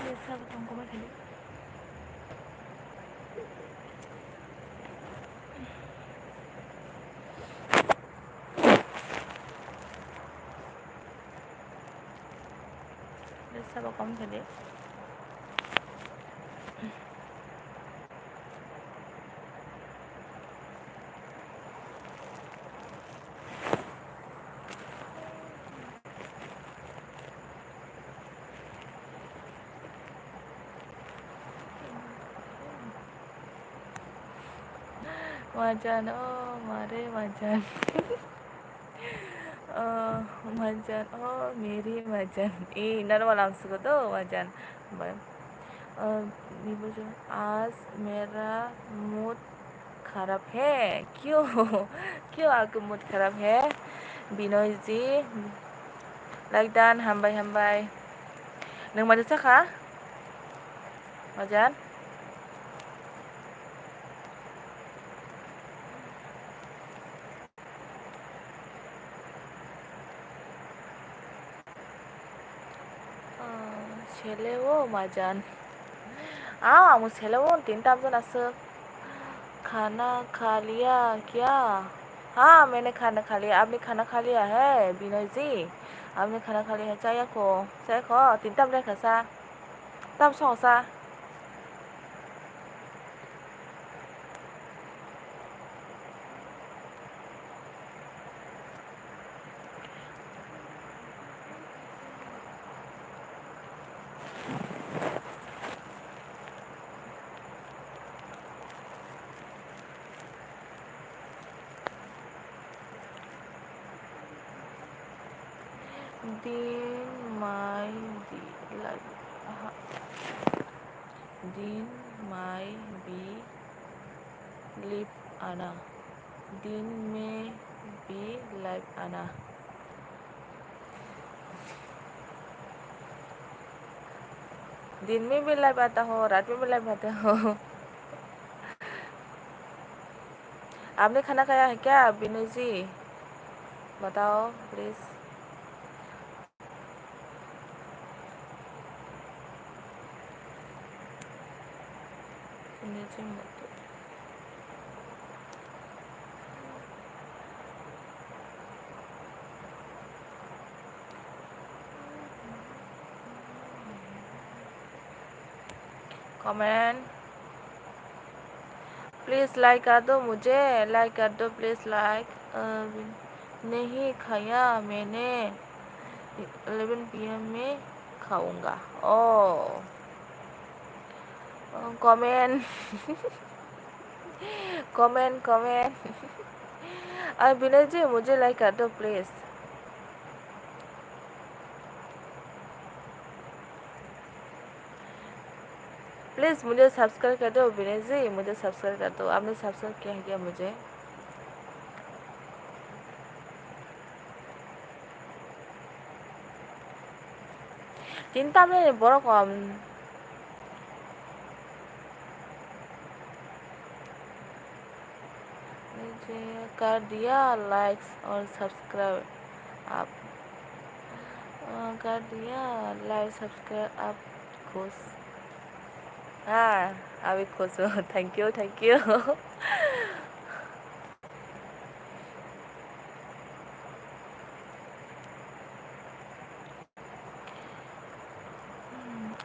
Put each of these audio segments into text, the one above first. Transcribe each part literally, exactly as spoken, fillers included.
Sabo tong koma khali. Sabo kom khali. Majan, oh, mare majan. Oh, majan, oh, meri majan. Eh, normal ang suka do, majan. Bye. अ, ये बोलो, "आज मेरा मूड खराब है।" क्यों? क्यों आपका मूड खराब है? बिनोय जी, लाइक दान, हामबाय, हामबाय। नों माजो साखा? मजान? Ah, sele o majan. Ah, amo sele o tin tam jona aswk. Khana kha liya kya? Ha, maine khana kha liya. Apni khana kha liya hai, Binoy ji? Apni khana kha liya hai, chaya kho, chaya kho, tin tam lekha sa. Tam song sa. Din mai di lab-, aha. Din mai bi lip ana. Din me bi lip ana. दिन में भी लाइव आता हो, रात में भी लाइव आता हो। आपने खाना खाया है क्या, विनय जी? बताओ, प्लीज। विनय जी मत। Comment. प्लीज लाइक कर दो मुझे, लाइक कर दो प्लीज, लाइक। अ, नहीं खाया मैंने, इलेवन पी एम में खाऊंगा। ओ, कमेंट। Comment, comment. अ, विनय जी, मुझे लाइक कर दो प्लीज। प्लीज मुझे सब्सक्राइब कर दो विनय जी, मुझे सब्सक्राइब कर दो, आपने सब्सक्राइब किया है क्या मुझे? Tin tamni borok kom. मुझे कर दिया लाइक्स और सब्सक्राइब आप, अ, कर दिया लाइक सब्सक्राइब आप खुश। हाँ, अभी खुश हो। Thank you, thank you।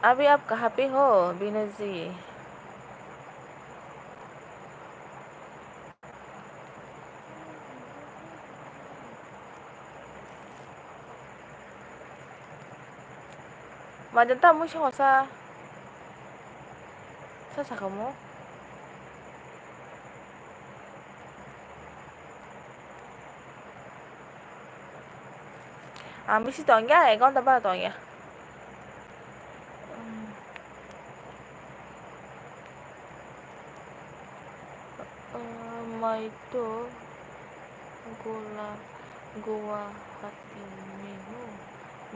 अभी आप कहाँ पे हो, विनय जी? Majanta mui songo sa, sa sakamo. Ang bisi tongya, ek ghonta bara tongya. Mai to Gola, Guwahati mein ho.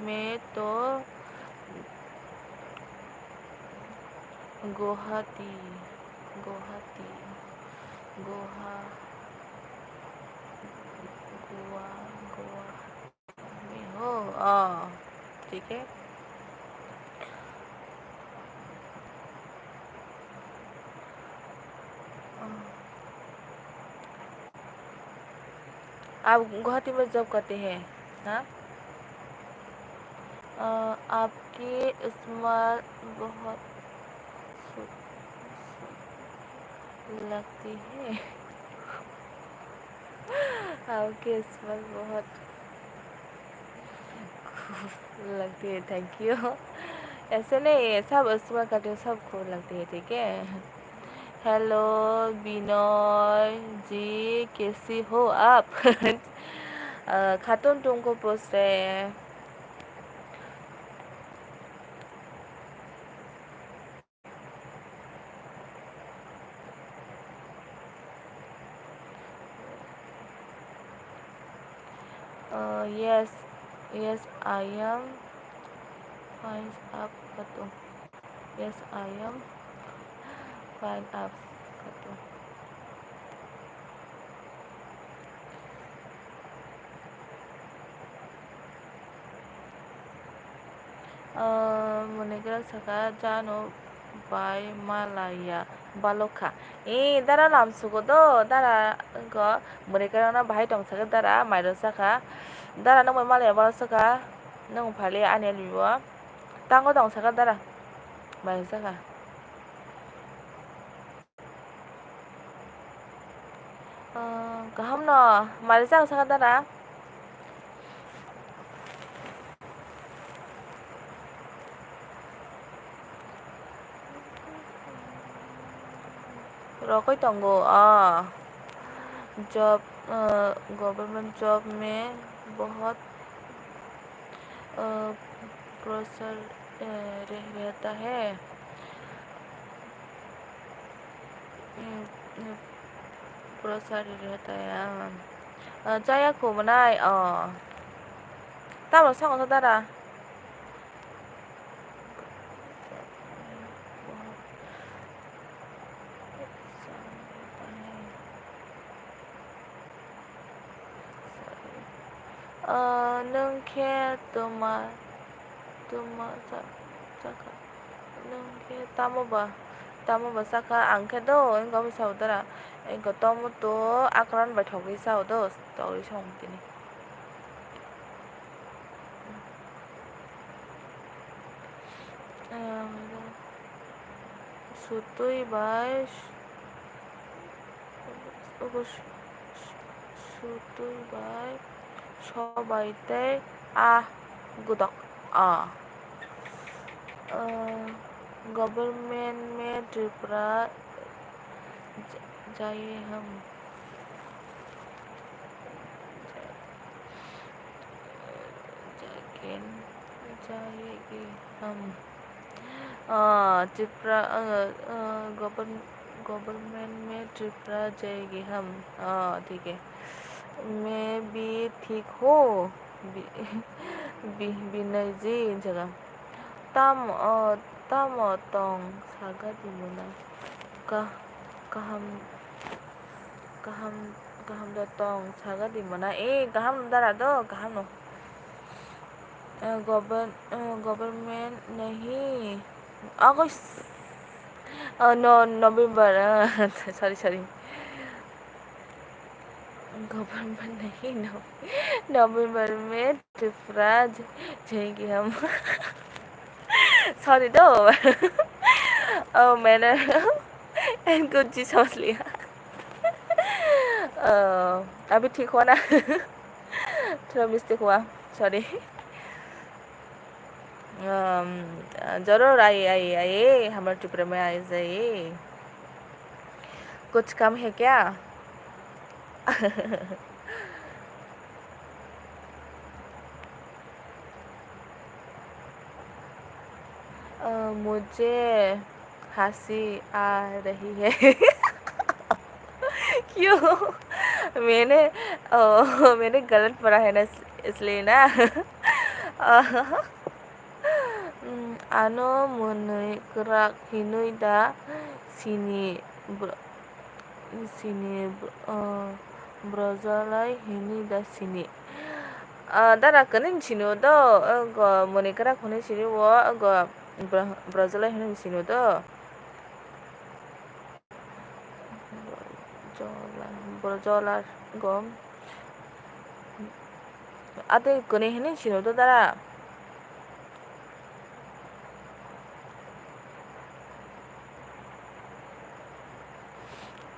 Main to Guwahati, Guwahati, Guwa-, Guwa-, Guwahati mein ho. Ah, thik hai. आप गुवाहाटी में जॉब करते हैं ना? अ, आपकी स्माइल बहुत सु-, सु-, लगती है। आपकी स्माइल बहुत खूब लगती है। Thank you। ऐसे नहीं, सब स्माइल करते हैं, सब खूब लगती है, ठीक है। हेलो बिनय जी, कैसी हो आप? अ, खातून तुमको पूछ रहे हैं। Uh, yes, yes, I am fine, आप खातून। Yes, I am fine, आप खातून। Ah, mwnwi kwrak saka, jano bai malaya balokha. E, dara lam sugo do, dara go mwnwi kwrak no bahai tong saka, dara mairok saka. Dara nwng bai malaya balok saka, nwng phali ani libo. Tango tong saka dara, mairok saka. Ah, kaham no, mari chang saka dara. Rokoi tongo, ah. Job, ah, government job mein bahut, ah, pressure, ah, reh-, rehta hai. Hmm, hmm. Pura sari rehta hai, ah. Ah, chaya kho mwnai, oh. Tamo song sa dara. Ah, nwng khe tuma, tuma sa-, saka. Nwng khe tamo ba, tamo ba saka, ang khe do, wngkha bwsa udara. Wngkha tomo to akran bai thogwi sa udo, togwi song tini. Sutwi bai, Obo su-, su-, sutwi bai, sobai tei a godok. A. Ah, government में Tripura ज-, जाएंगे हम। जाएंगे, जाएंगे हम। Ah, Tripura, ah, ah, govern-, government में Tripura जाएंगे हम। Ah, ठीक है। मैं भी ठीक हूँ, बि-, बि-, बिनय जी, जगह। Tam, ah, tamo tong, saga di mona. Ka-, kaham, kaham, kaham da tong, saga di mona. Eh, kaham dara do, kaham no. Eh, govern-, eh, government nahi. August. Oh, no, November. Ah, sorry, sorry. Government nahi, no. November में त्रिपुरा ज-, जाएंगे हम। Sorry do. Oh, मैंने कुछ चीज समझ लिया। Oh, अभी ठीक हो ना? थोड़ा mistake हुआ, sorry। अम, जरूर आइए, आइए, आइए, हमारे त्रिपुरा में आ जाइए। कुछ काम है क्या? अ, मुझे हंसी आ रही है। क्यों? मैंने, ओ, मैंने गलत पढ़ा है ना, इस-, इसलिए ना। Mm, ano mwnwi kwrak hinwi da sini bro-, sini bro-, o, brojalai hinwi da sini. Ah, dara kwnwi sini o do, o go mwnwi kwrak hinwi sini o, o go bro-, brojalai hinwi sini o do. Brojola, brojola go. Atwi kwnwi hinwi sino do dara.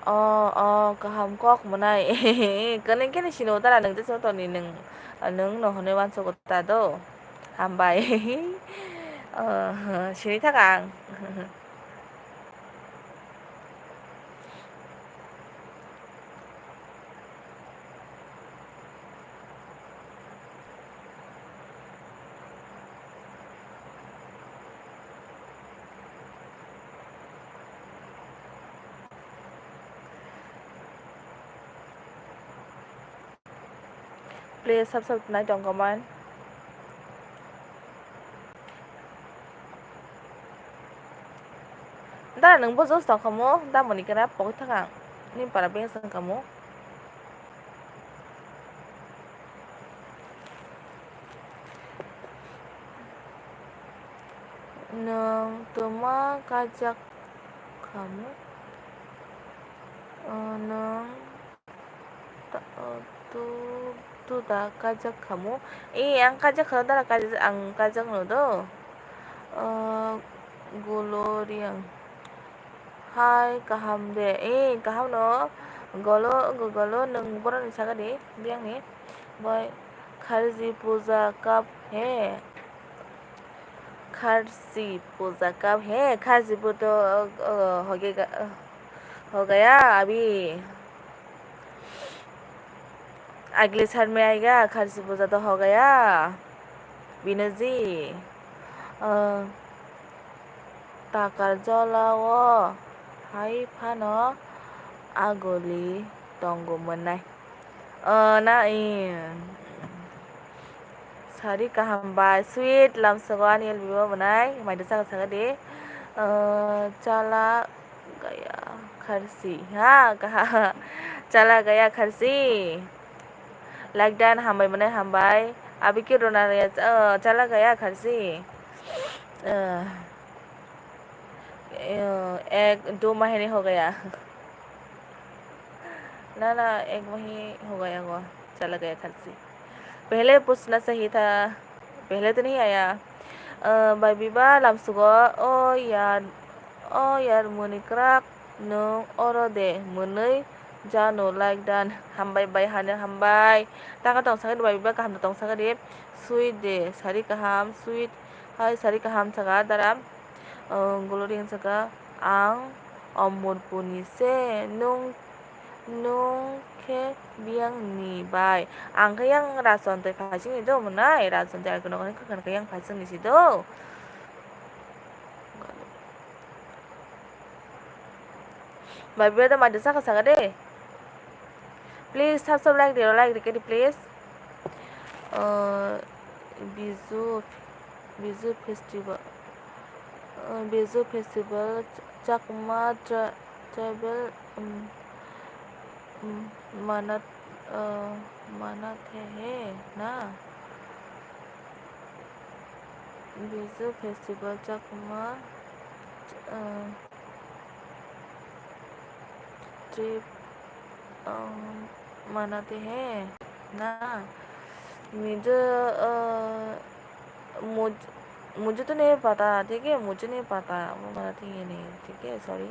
O, o, kaham kok mwnai. Kwnwi khe ni sino dara nwng jesa toni nwng, nwng no hwnwi uansugo ta do. Hambai. O, sini thaka ang. Please sub sub nai tong comment. Da nwng bo jos tong khamu, da moni kena pokoi thakang. Ni para beng sang khamu. Nwng twma kajak khamu. Nwng Ta-, o, tu, tu da kajak khamu. E, ang kajak kha dara kajak, ang kajak no do. O, Gloriang. Hai, kaham de. E, kaham no. Golo, go-, golo, nwng borok ni saka di, biyang ni. Bai, kharji puja kap he. Kharsi puja kap he, kharsi puto, o, hoge ga, hogaya abhi. Agle sar mein aayega, kharsi puja to hogaya. Binaji. O, takar jola o hai phano agoli tongo mwnai. O, na, i, sari kaham bai, sweet, lamsogo ani L B o mwnai, mai de saka saka de. O, chala gaya kharsi, ha, kaha, chala gaya kharsi. Like dan hambai mwnai hambai. Abi ke rona ya, o, chala gaya kharsi. O, ek, do mahine ho gaya. Na, na, ek mahi ho gaya go, chala gaya kharsi. Pehle puchna chahi tha, pehle to nahi aaya. Ah, bai biba lamsugo, o yaar, o yaar, muni kwrak, nwng oro de, mwnwi jano like dan, hambai bai, hano hambai. Taka tong sakadi bai biba, kaham tong sakadi, sweet de, sari kaham, sweet, hai sari kaham saka dara. Ah, Glory wng saka, ang Omorpur ni se, nwng Nwng khe biyang ni bai. Ang khe yang Rajon tei Phaising ni do mwnai, Rajon tei Aikono khe yang Phaising ni si do. Bai, bai, da mai da saka saka de. Please, sub, sub, like de, like de, kedi, please. Uh, Bizu, Bizu festival. Uh, Bizu festival, Chakma tra-, tribal, um, um, manat, uh, manate hai na? Bizu festival Chakma, uh, trip, uh, manate hai na? Mizo, uh, मुझे तो नहीं पता, ठीक है, मुझे नहीं पता, वो मराठी ये नहीं, ठीक है, sorry.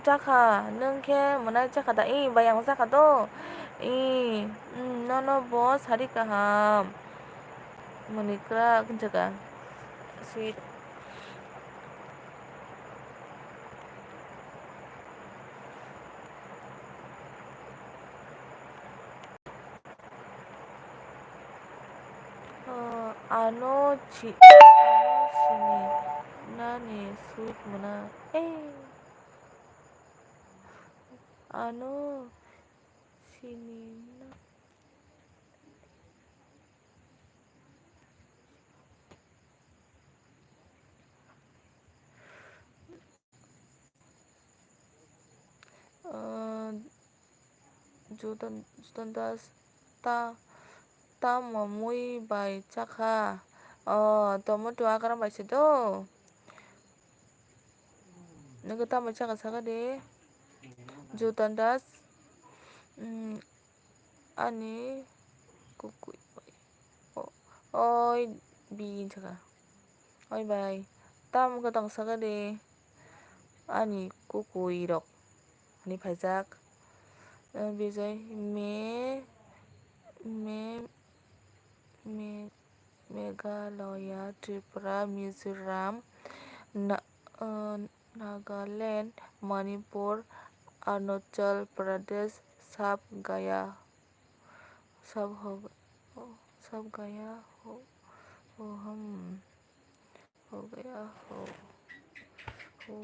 Chakha, nwng khe mwnai chakha da, i, bai ang chakha do, i, nono bo sari kaham, muni kwrak, sweet. Ah, ano si-, ano sini nani sweet mwnai. Eh. Ano sini na. Ah, Jutan, Jutan Das ta, tamo mui bai chakha? Oh, tomato agram bai se do. Nokhe tamo chakha saka de. Jutan Das, mm, ani kukui bai. Oi bi hinwi sakha. Oi bai, tamo khe tong sakha de ani kukuirok hinwi phaijak. Eh, Bijai me, me, me, Meghalaya, Tripura, Mizoram, Na-, eh, Nagaland, Manipur, Arunachal Pradesh, Sab Gaya, Sab ho, Sab Gaya ho, ho, hmm, ho gaya ho, ho,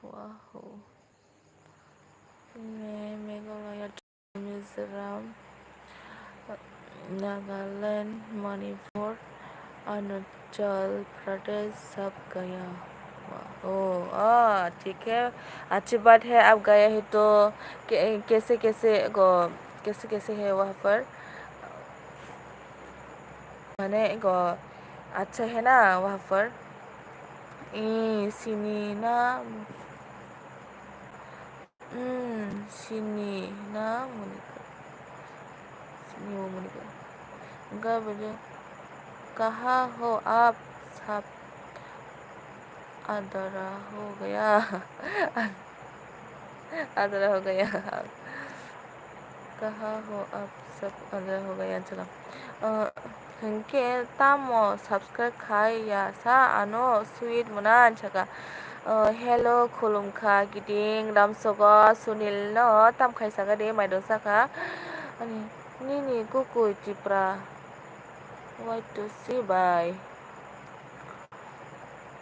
wa ho. Me, Meghalaya, Mizoram, Nagaland, Manipur, Arunachal Pradesh, Sab Gaya. Oh, ah, ठीक है। अच्छी बात है, आप गया है तो कै-, कैसे, कैसे को, कैसे, कैसे है वहाँ पर? माने को अच्छा है ना वहाँ पर? ए, सिनी ना? Hmm, sini na Monika. Sini o Monika. Hingke bwle, kaha ho aap sab adara ho gaya. Adara ho gaya. Kaha ho aap sab adara ho gaya, chalo. Ah, Hwnkhe tamo subscribe khai ya sa ano sweet mwnai saka. Oh, hello, khulumkha kiting ramsogo Sunil no tam khai saka de maidon saka. Ani nini kukui Tipra. Wait to see, bye.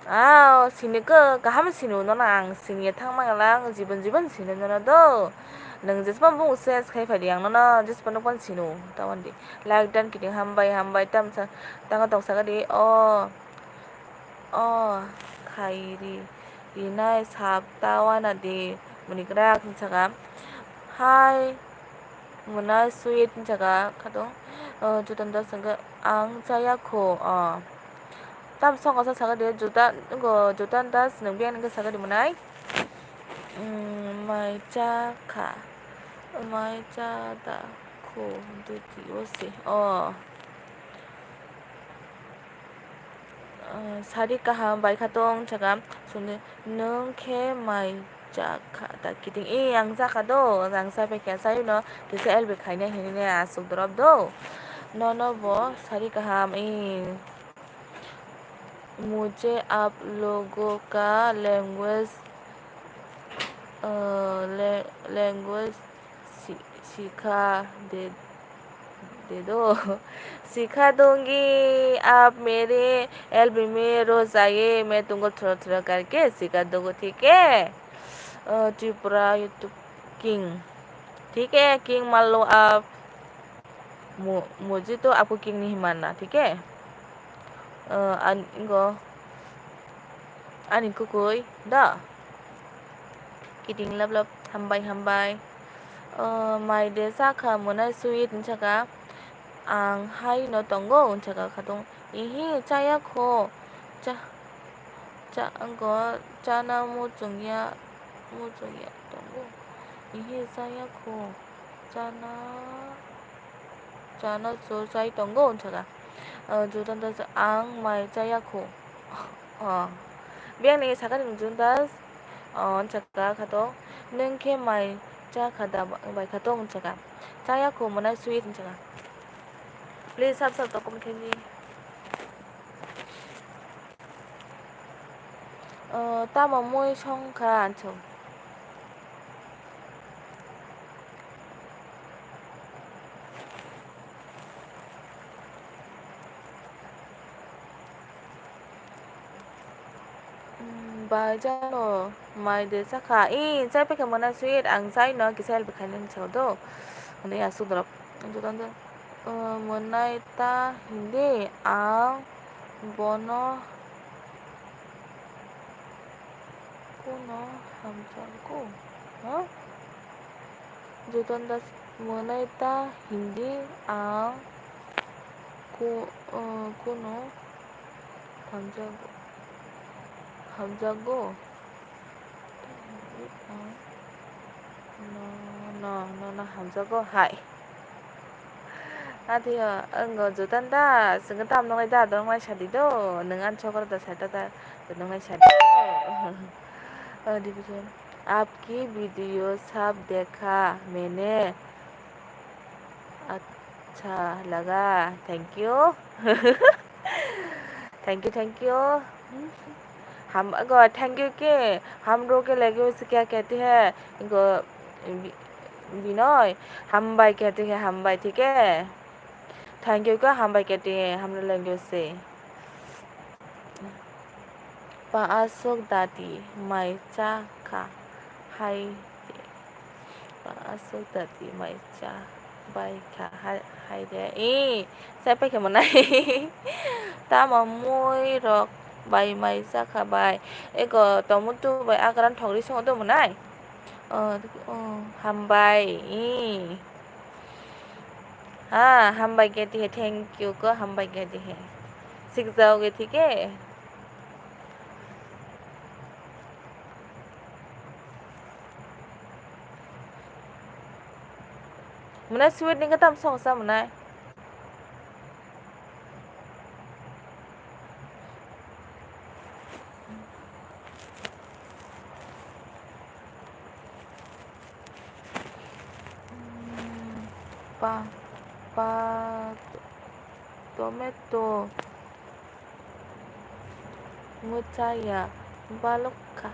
Ah, sini ko kaham sini nono ang sini thang mang lang jibon jibon sini nono do. Nang jesma bung sense khai phai di ang nono jesma nukpan sini tawandi. Like dan kiting hambai, hambai, tamsa, tanga tong saka di, o, o, khairi, rinai, sap, tawana di, muni krak, saka, hai, mwnai, sweet, saka, khatung, o, jutan da saka, ang chaya kho, o, tam songo sa saka di, juta, go, jutan da, sinang biang nang saka di mwnai, mm, mai cha kha, mai cha da. Kho, doti, o se, o. Ah, sari kaham bai kha tong chakam, songde, nwng khe mai chakha, ta kiting, e, ang chakha do, ang chai pai kha, chai no, kisa L B khainai hinwi aswk dorop do, nono bo sari kaham, e. मुझे आप लोगों का language, uh, la-, language si-, सिखा दे, दे दो। सिखा दूंगी, आप मेरे L B में रोज आइए, मैं तुमको थोड़ा थोड़ा करके सिखा दूंगा, ठीक है? Uh, Tripura YouTube King, ठीक है? King मान लो आप। Mu-, मुझे तो आपको किंग नहीं मानना, ठीक है? Uh, an-, ingo, ani kukui da. Kiting lap lap, hambai, hambai. Uh, mai de sakha mwnai sweet, hinwi saka. Ang hai no tongo, hinwi saka khatung. Ihi, chaya kho. Cha, cha, ingo, chana muchungya, muchungya tongo. Ihi, chaya kho. Chana, chana so chai tongo, hinwi saka. O, Jutan Das, ang mai chaya kho. O. Biyang ni sakani Jutan Das, o, hinwi saka khatung, nwng khe mai cha kha da bai khatung, hinwi saka. Chaya kho mwnai sweet, hinwi saka. Please, sab sab to comment khaidi. O, tamo mui song kha, hinwi saka. Bai jano mai de chakha. I, chai pai kha mwnai sweet, ang chai no kisa help khainani sao do. Hinwi aswk dorop. Jutan, jutan. O, mwnai ta hindi ang bono kuno hamjakgo, ha? Jutan Das, mwnai ta hindi ang ku-, o, kuno hamjakgo, hamjakgo. No, no, no, no, hamjakgo hai. Athiyo, wngkha jutan da, chwngno tam nunglai da, nunglai sadi do, nwng ani chokra da sai ta da, nunglai sadi do. O, division. आपकी वीडियो सब देखा मैंने, अच्छा लगा, thank you. Thank you, thank you. हम, go, thank you के, हम लोग के लगे उसे क्या कहते हैं? Go, बि-, बिनोय, hambai कहते हैं, hambai, ठीक है? Thank you ko hambai khe tei hamrwlangyo se. Pa aswk dati mai cha kha hai de. Pa aswk dati mai cha bai kha hai, hai de. Ee, sai pai khe mwnai. Tamo mui rok bai mai cha kha bai. Ego tomutu bai agram thogri songo do mwnai. Oh, oh, hambai. Ee. Ha, hambai khe tei, thank you ko, hambai khe tei. Sikjao khe tei khe. Mwnai sweet ni khe tam song sa mwnai. Pa, pa, tomato. Mwchaya balokha.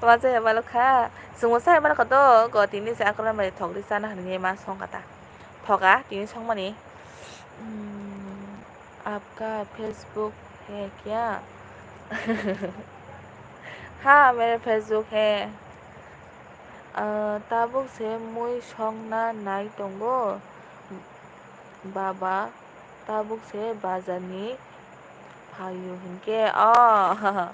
Mwchaya balokha. Chwngno saya balokha to, go tini se akwlai bai thok ri chana hinwi ma songkha ta. Thoka, tini songmani. Hmm, आपका Facebook है क्या? हाँ, मेरा Facebook है। Ah, tabuk se mui songna nai tongo. Baba, tabuk se bazar ni phaio hinkhe. Oh.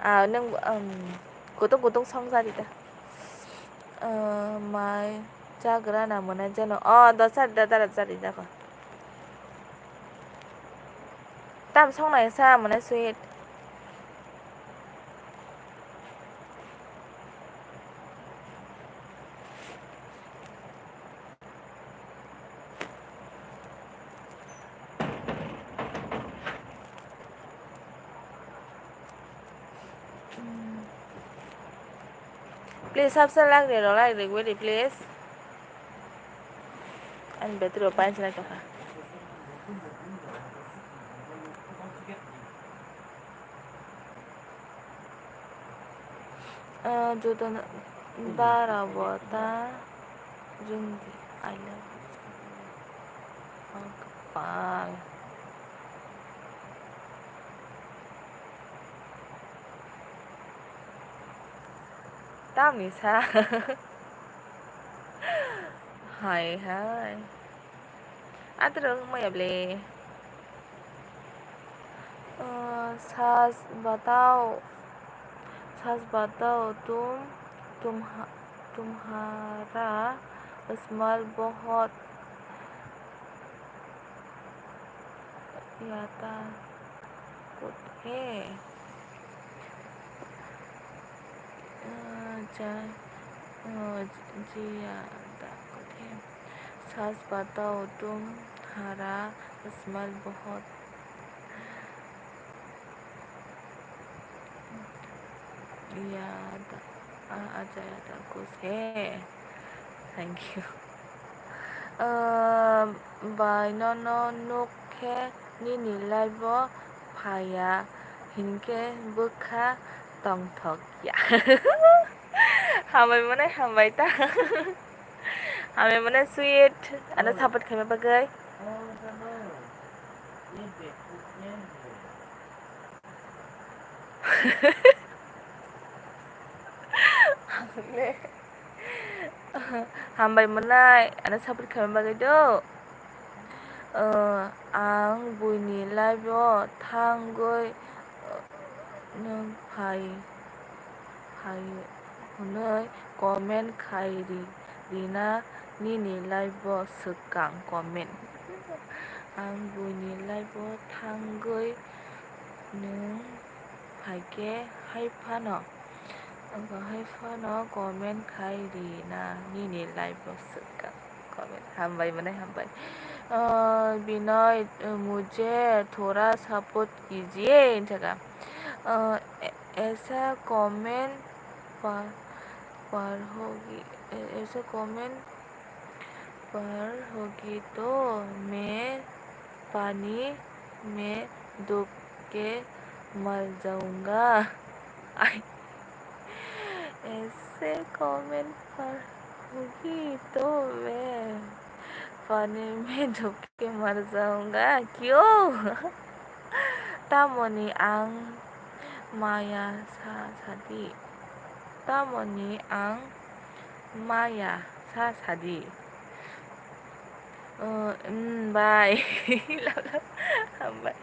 Ah, nwng, um, kutung kutung song jari ta. Ah, mai chagra na mwnai jano. Oh, do chari da, dara chari da ko. Tam song nai sa mwnai sweet. Please, subscribe like rw, like rw, wait, please. Ani battery o painsi lai tongkha. Ah, joto no dara bo ta jung di, I love you. Ang kwpal. Tamni sa. Hai hai. Adrong maya ble. अ, सच बताओ, सच बताओ, तुम, तुम्हा-, तुम्हारा स्माइल बहुत यादा कुछ है। अ, जा-, अ, ज-, जिया दा कुछ है। सच बताओ, तुम्हारा स्माइल बहुत यादा, आ, आ, ज्यादा कुछ है। Thank you. Ehm, bai nono nuk khe nini live o phaiya hinkhe bwkha tongthok ya. Hambai mwnai, hambai ta. Hambai mwnai sweet, ano support khaima bagwi. Hambai mwnai, ano support khaima bagwi do. O, ang buini live o thangwi, o, nwng phai, phai hwnwi comment khai ri, rina nini live o swkang comment. Ang buini live o thangwi nwng phaikhe hai phano, wngkha hai phano comment khai rina nini live o swkang. Hambai mwnai, hambai. Ah, Binoy, mujhe thoda support kijiye, hinthaka. Ah, e-, aisa comment pa-, padhogi, e-, aisa comment padhogi to main pani mein dub ke mar jaunga. Ai. Aisa comment padhogi to main pani mein dub ke mar jaunga. Kyo? Tamoni ang maya sa sadi. Tamoni ang maya sa sadi. Oh, mm, bai. Hambai.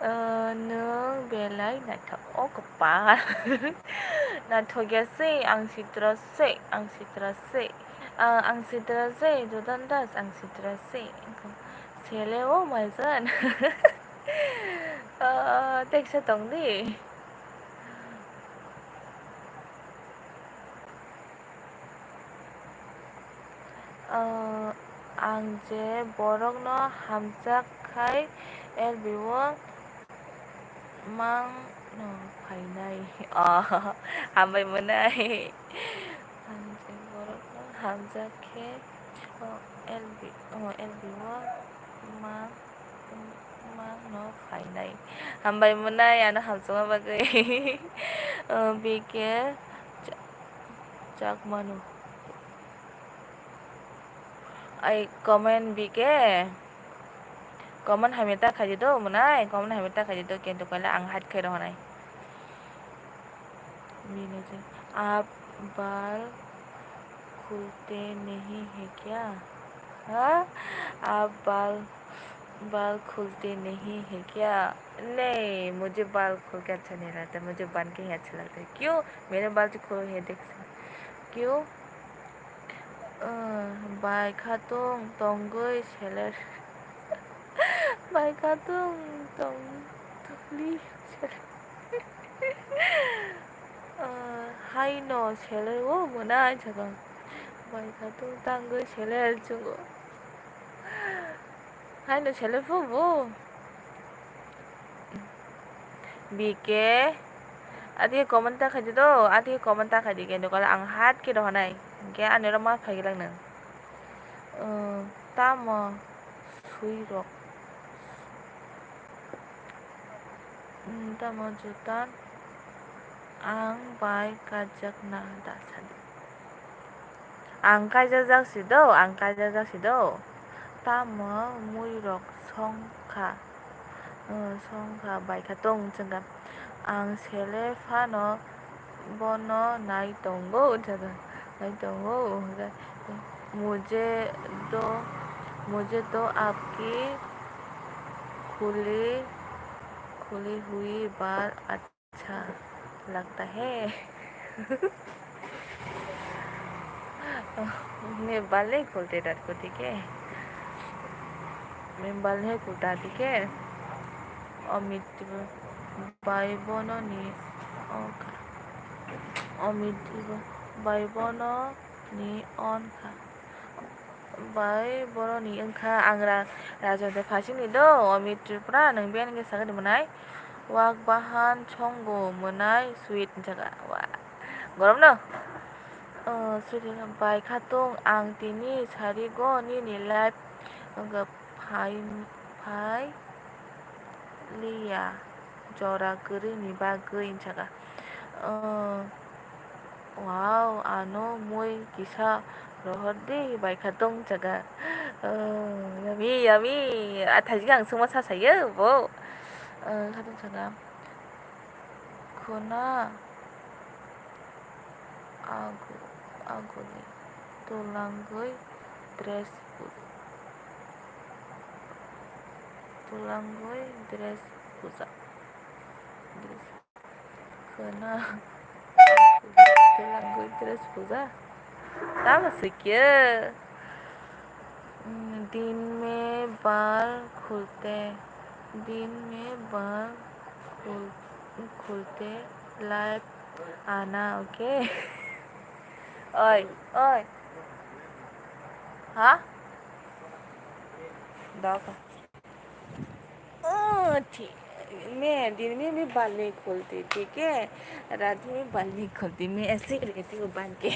Oh, nwng belai naithok. O kwpal. Naithok ya se, ang sitra se, ang sitra se. Ah, ang sitra se, Jordan Das, ang sitra se. Sele o maijan. Ah, teksa tong di. Ah, ang je borokno hamjak khai L B o mangno phainai. Oh, hambai mwnai. Ang je borokno hamjak khe, oh, L B, oh, L B o mang. Mangno phainai. Hambai mwnai ano hamjakma bagwi. O, B K cha-, Chakmano. Ai comment B K. Comment hamya ta khaidi do mwnai, comment hamya ta khaidi do kintu kaila ang hide khai rohonai. Bini je, "Aap baal khulte nahi hai kya?" Ha? "Aap baal, baal khulte nahi hai kya?" Nahi, mujhe baal khul ke accha nahi lagta, mujhe bandh ke hi accha lagta hai. Kyun? Mere baal to khule hai, dekh sakte ho. Kyun? Ah, bai khatung tongwi seler. Bai khatung tong-, tongwi seler. Ah, haino seler o mwnai jaga. Bai khatung tangwi seler chungo. Haino sele phu bo. B K. Adi comment ta khaidi do, adi comment ta khaidi khe, nukala ang hat khe rohonai. Hingkhe ani oro ma phai glak nang. Uh, tamo sui rok. Hmm, tamo juta ang bai kaijakna da sadi. Ang kaijajak si do, ang kaijajak si do. Tamo mui rok song kha, hmm, song kha, bai kha tong chwng kha. Ang sele phano bono nai tongo, nai tongo. Mujhe to, mujhe to aapki khuli, khuli hui baal accha lagta hai. मैं बाल नहीं खोलते रात को, ठीक है? मैं बाल नहीं खोलता, ठीक है? Amit bai bono ni on kha. Amit bai bono ni on kha. Bai boroni wngkha ang ra-, Rajon de phasingni do, Amit Tripura, nwng biyang khe sakhe mwnai. Wak bahan chongo mwnai sweet hinjaka. Wa. Gorom no? Oh, sweet hinjaka. Bai khatung ang tini sarigo nini life wngkha phai, phai liya jora kwrwini bagwi hinjaka. Oh. Wow, ano mui kisa rohor di, bai kha tong jaga. Oh, yummy, yummy. A thaijing ang sungma sa sayo bo. Oh, kha tong jaga. Khuna agu, aguni tulangwi dress pu-, tulangwi dress puja. Dress Khuna. Tulangwi dress puja. Tamo sikya. Hmm, din mein baal khulte. Din mein baal khul-, khulte live aana, okay? Oi, oi. Ha? Dog. Oh, ठीक। मैं दिन में भी बाल नहीं खोलती, ठीक है? रात में भी बाल नहीं खोलती, मैं ऐसे ही रहती हूँ बांध के।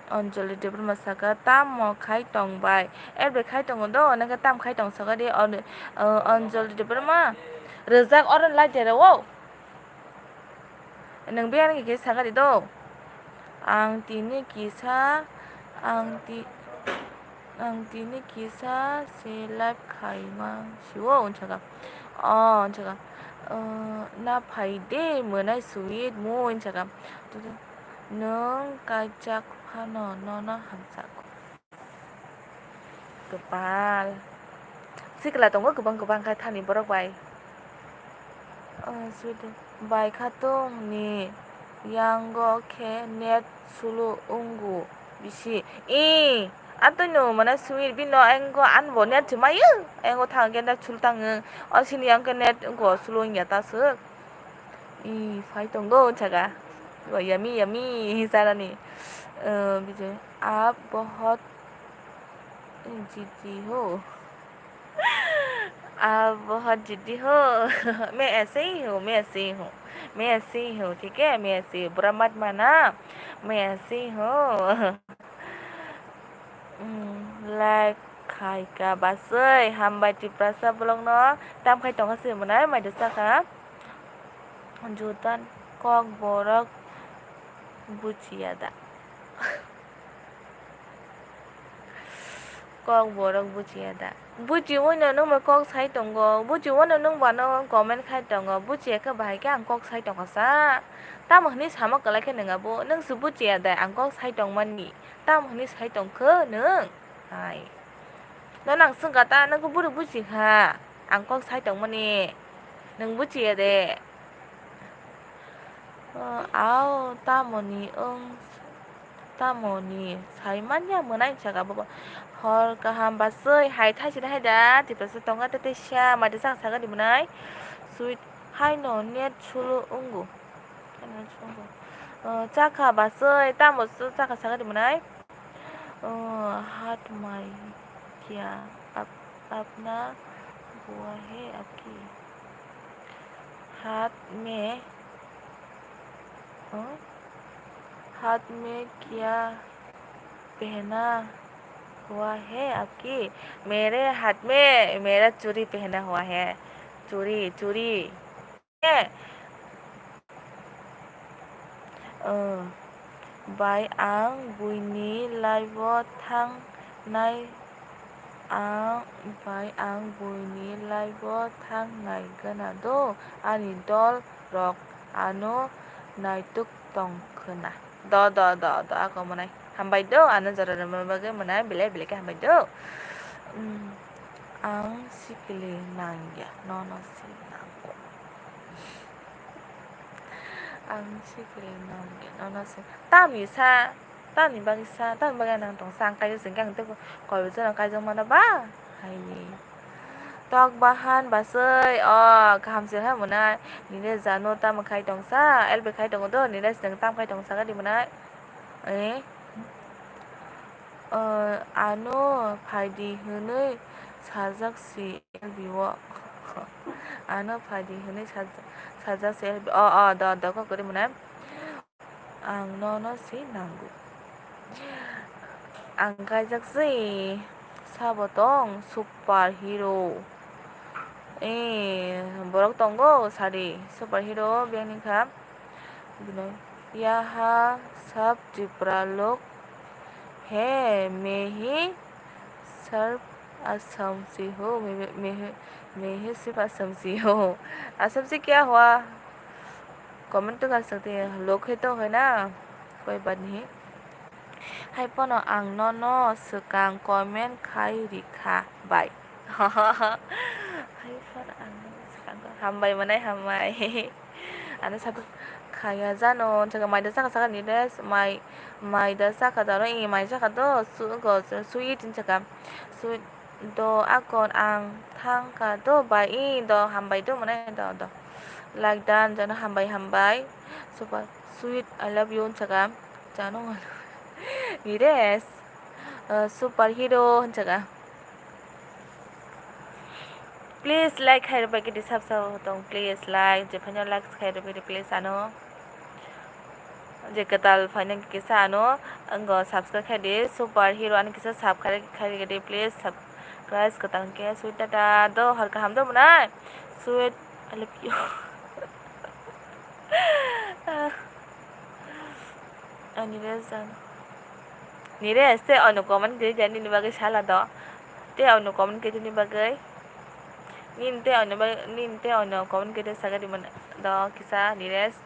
Anjali Debbarma saka, tamo khai tong bai? Erbe khai tongo do, nang tam khai tong saka di, Anjali Debbarma. Rwjak oro lai de rw. Nwng biyang ni khe sakha di do. Ang tini kisa, ang ti, ang tini kisa se live khaima sio, hwn saka. O, hwn saka. Na phai de, mwnai sweet mo, hwn saka. Nwng kaijak phano, nono hamsa. Kwpal. Sikla tongo kwbang kwbang khe thani borok bai. Oh, sweet. Bai khatungni yango khe net slow wngo bisi. Ee, atwino mane sweet bino yango anbo net se mayo. Yango thang khe net slow tango. O sini yang khe net wngo slow wngya ta swk. Ee, phai tongo jaga. Yummy, yummy, hinsa nani. Eh, bijai. Aap bahut jiddi ho. Aap bahut jiddi ho. Main aise hi hoon, main aise hi hoon. Main aise hi hoon, theek hai? Main aise hi hoon. Bura mat maanna. Main aise hi hoon. Hmm, like khai ka basui. Hambai Tiprasa vlog no. Tam khai tongkha se mwnai, mai da sakha. Jutan kok borok bujiya da. Kok borok bujiya da. Bujiwi no nwng bai kok sai tongo. Bujiwi no nwng bano comment khai tongo. Bujiya khe bahai khe ang kok sai tongkha sa. Tamo hwnwi sama kwlai khe nwng abo. Nwng se bujiya da ang kok sai tongmani. Tamo hwnwi sai tongkhe nwng? Hai. Nono ang swngkha ta, nwng khe bwrwi buji kha. Ang kok sai tongmani. Nwng bujiya de. O, ao, tamoni wng, tamoni sai manya mwnai saka bobo. Hor kaham basui hai thaisini hai da, Tiprasa tongo tei teisa, mai da saka saka di mwnai. Sweet haino net slow wngo. Haino net slow wngo. O, chakha basui, tamo chakha saka di mwnai. ओ, हाथ में क्या अप-, अपना हुआ है आपकी? हाथ में, ओ, हाथ में क्या पहना हुआ है आपकी? मेरे हाथ में मेरा चूड़ी पहना हुआ है। चूड़ी, चूड़ी। Eh, bai ang buini live-o thangnai, ang, bai ang buini live-o thangnai gana do, ani dol rok ano naituk tong khwna. Do, do, do, do, ako mwnai. Hambai do, ano jora rwma bagwi mwnai, belai belai khe hambai do. Hmm, ang sikili nangya, nono si nango. Ang sikili nangya, nono si. Tamni sa, tamni bagwi sa, tamni bagwi nang tong sa, ang kaijak singkhe ang tei koi bochorno kaijak mano ba? Haini. Tok bahan basui, o, kaham se hai mwnai. Nini jano tamo khai tong sa, L B khai tongo do, nini se tam khai tong sa gadi mwnai. Eh? O, ano phaidi hwnwi sajak si L B o. Ano phaidi hwnwi sajak, sajak si L B. O, o, do, do, kok kwrwi mwnai. Ang nono se nango. Ang kaijak se sabo tong super hero. Eh, borok tongo sari super hero biyang ni kha. Bini, yaha sab Tripura lok hai, main hi sab Assam se ho, main, main, main hi sab Assam se ho. Assam se kya hua? Comment to kar sakte hain, lok hai to hai na, koi baat nahi. Hai phano ang nono swkang comment khai rikha bai. Hai phano ang nono swkang ko-, hambai mwnai hambai. Ano sabo khaya jano, hwnjaka mai da saka saka ni de, mai, mai da saka jano, i mai saka do, su-, go, su-, sweet hwnjaka. Sweet. Do akon ang thangkha do bai, i do hambai do mwnai do do. Like done, jono hambai hambai. Super sweet, I love you hwnjaka. Chano wngkha. Nires, uh, super hero hwnjago. Please like khai rwbaikhe di, sab sab tong, please like, jephaino like khai rwbaikhe di, please ano. Je kwtal phaino kisa ano, ango subscribe khai di, super hero ano kisa sub khai, khai rwbaikhe di, please sub, guys, kwtal khe sweet tata do, hor kaham do mwnai, sweet, I love you. Ani rest jan. Nires, tei ano comment khe nini bagwi sala do. Tei ano comment khe nini bagwi. Nini tei ano ba-, nini tei ano comment khe saka di man do kisa Nires.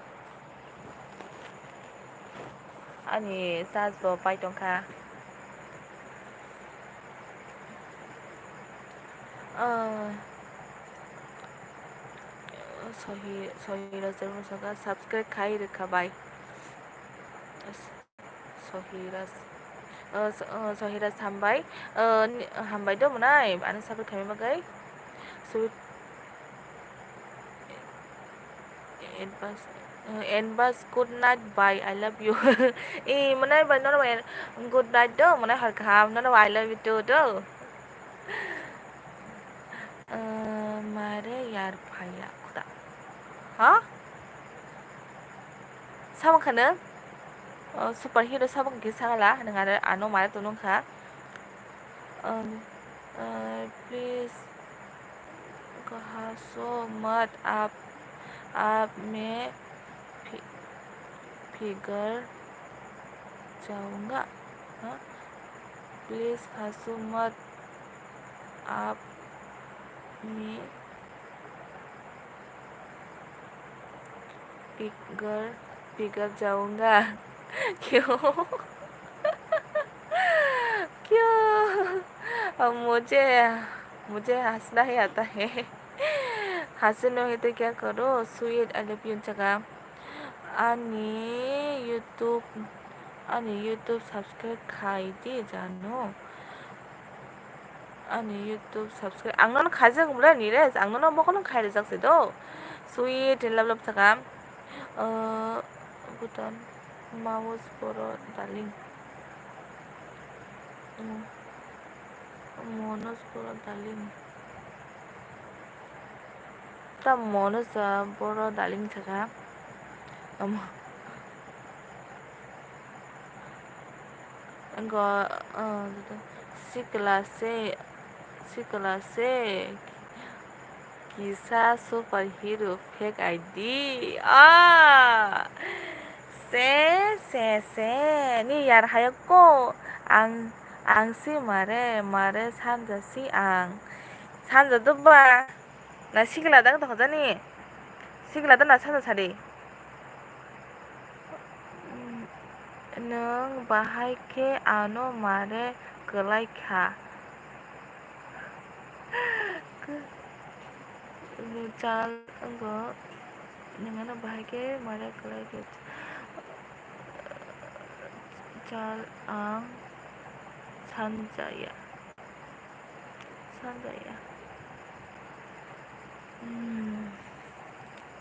Ani charge bo pai tongkha. Ah. Sohi, Sohi Rajak no saka subscribe khai rwkha bai. Sohiras, uh, so-, uh, Sohiras hambai, uh, ni-, hambai do mwnai, ano subscribe khaima bagwi. So, advance, uh, advance good night, bye, I love you. E, mwnai bai, nono bai, good night do, mwnai hor kaham, nono bai, I love you too do. Uh, mare yar phaya, kuda. Ha? Samung khano? Oh, super hero samung khe sangala, nang aro ano mare tonung kha. Um, uh, please, kaha so mat aap, aap mein fi-, figure jaunga. Ha? Please, kaha so mat aap mein Pigar, pigar jaunga. Kyo? Kyo? Mujhe, mujhe hasna hi aata hai. Hasi nahi to kya karo? Sweet, I love you, jaga. Ani YouTube, ani YouTube subscribe khai di, janu. Ani YouTube subscribe. Ang nono khaijak bwle ni res. Ang nono bokono khai rijak se do. Sweet, love, love sakha. Uh, Bhutan, Maus Boro Darling. Hmm. Monos Boro Darling. Ta mono sa boro darling sakha. Omo. Go, uh, sikla se, sikla se kisa super hero fake I D. Ah! Se, se, se. Ni yar hayok ko. Ang, ang si mare, mare sanja si ang. Sanja do ba? Na sikla dang tong jani? Sikla dang na sanja sadi? Nwng bahai khe ano mare kwlai kha. Chal wngbo nwng ano bahai khe mare kwlai khe chal ang sanjaya. Sanjaya. Hmm.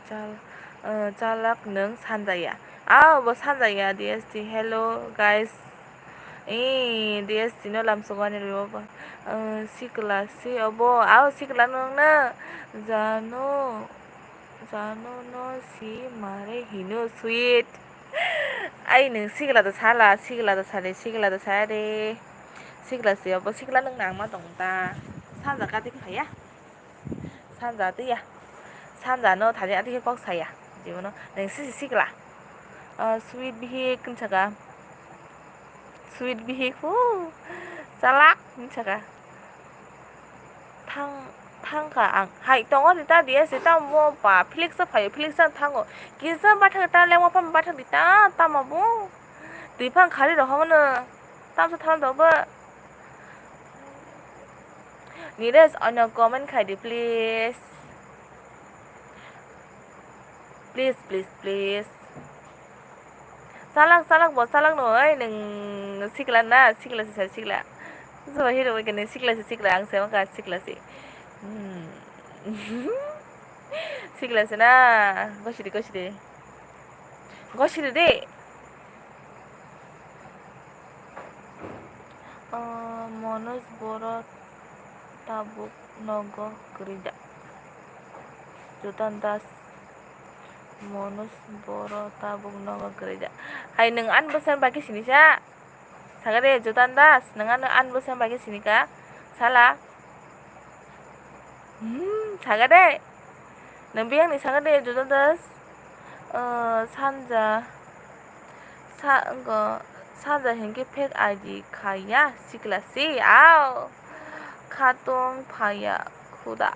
Chal, eh, chalak nwng sanjaya. Ah, bo sanjaya, D S T. Hello, guys. Eh, D S T no lamsogani rw ba. Eh, sikla si obo. Ah, sikla nwng na. Jano, jano no si mare hino sweet. Ai, nwng sikla da sala, sikla da sale, sikla da sare. Sikla se obo, sikla nwng nangma tong ta. Sanja kati phaya. Sanja twiya. Sanja no thani ati khe kok saya. Jibono nwng sisi sikla. Ah, sweet bihik hwn saka. Sweet bihik hu. Chalak hwn saka. Thang, thangkha ang. Hai, tongo rita diya se, tamo ba, Felix sa phaio, Felix sa thango. Kisa bathak ta, lengma phan bathak di ta, tama bo. Twi phang khari rohormano. Tamsa thang do ba. Nires, ano comment khai di, please. Please, please, please. Chalak, chalak bo, chalak no, oi, nwng sikla na, sikla se, sikla. So, hero bai kene sikla se, sikla, ang se maka sikla se. Hmm. Sikla se na, gosiri, gosiri. Gosiri de. Manoj boro tabuk nogo kwrwi da? Jotan Das. Manoj boro tabuk nogo kwrwi da? Hai nwng ani bwsani bagwi sini sa? Saga de Jotan Das, nwng ano ani bwsani bagwi sini ka? Sala. Hmm, saga de. Nwng biyang ni saga de Jotan Das. Uh, sanja. Sa, wngkha, sanja hinkhe fake I D khaiya, sikla si, ao. Khatong phaiya, khuda.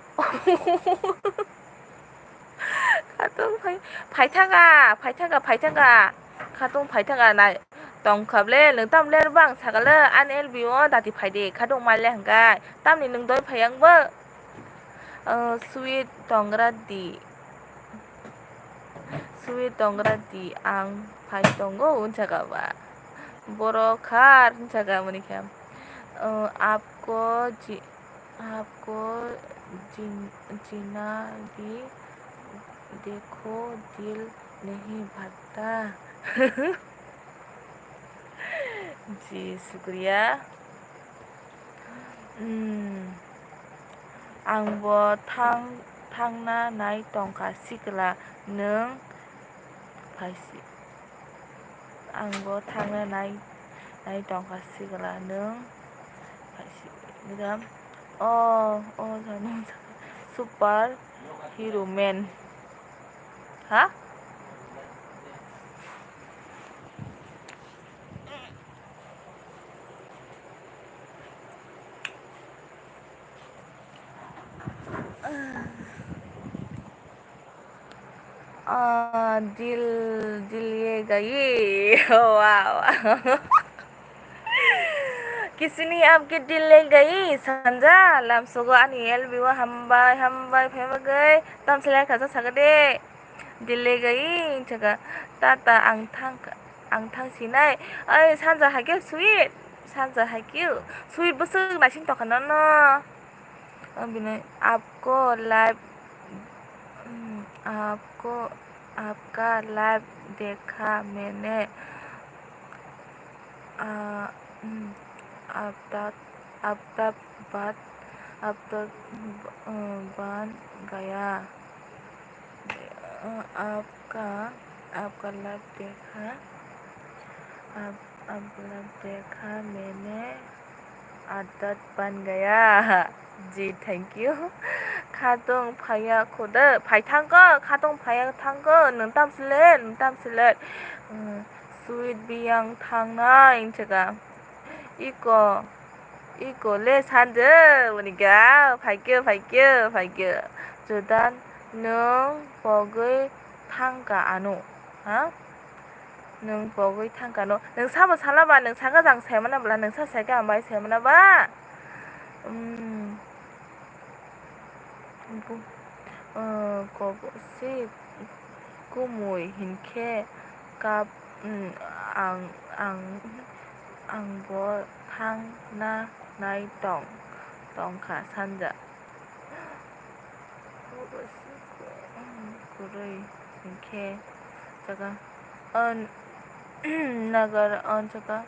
Khatong phai, phaithaka, phaithaka, phaithaka. Khatong phaithaka nai. Tongkha ble, nwng tam ler bang sakale, ani L B O dati phaide, khatong maile hwnkhe. Tamni nwng doi phaiya wngbo? Uh, sweet tongra di. Sweet tongra di, ang phai tongo, hwnjaka ba. Borok khar, hwnjaka mani khe. Uh, aapko ji-, aapko jin-, jina bhi dekho, dil nahi bhagta. Ji, shukriya. Hmm. Ang bo thang, thangna nai tongkha sikla nwng phaisi. Ang bo thangna nai, nai tongkha sikla nwng phaisi. Gudam. Oh, oh, jano, super hero man. Ha? Ah, dil, dil ye gayi. Wow. Kisi ni aapke dil le gayi, sanja, lamsogo ani L B O hambai, hambai, phai bagwi, tamselai khacha sakade. Dil le gayi, hwnjaka, tata, ang thang, ang thang sinai. Oi, sanja hai khe sweet, sanja hai khe sweet bwswk naising tongkha nono. Ang bini, aapko live, hmm, aapko, aapka live dekha maine. Ah, hmm, aptat, aptat bat, aptat, uh, ban gaya. Uh, apka, apka live dekha, ap-, apka live dekha maine aptat ban gaya. Ji, thank you. Khatong phaiya khuda, phai thangkha, khatong phaiya thangkha, nwng tamsle, nwng tamsle. Hmm. Sweet biyang thangnai, hwnjaka. Iko, iko le sanja, hwnjaka, phaikhe, phaikhe, phaikhe. Jotan, nwng pogwi thangkha ano, ha? Nwng pogwi thangkha ano. Nwng sabo sala ba, nwng sakha jang saimana bwla, nwng sa saikha ang bai saimana ba? Hmm. Bu-, uh, kobo se kumui hinkhe kap, um, ang, ang, ang bo thangna nai tong, tongkha sanja. Kobo se ku-, um, kwrwi hinkhe jaga, uh, nagar, uh, jaga,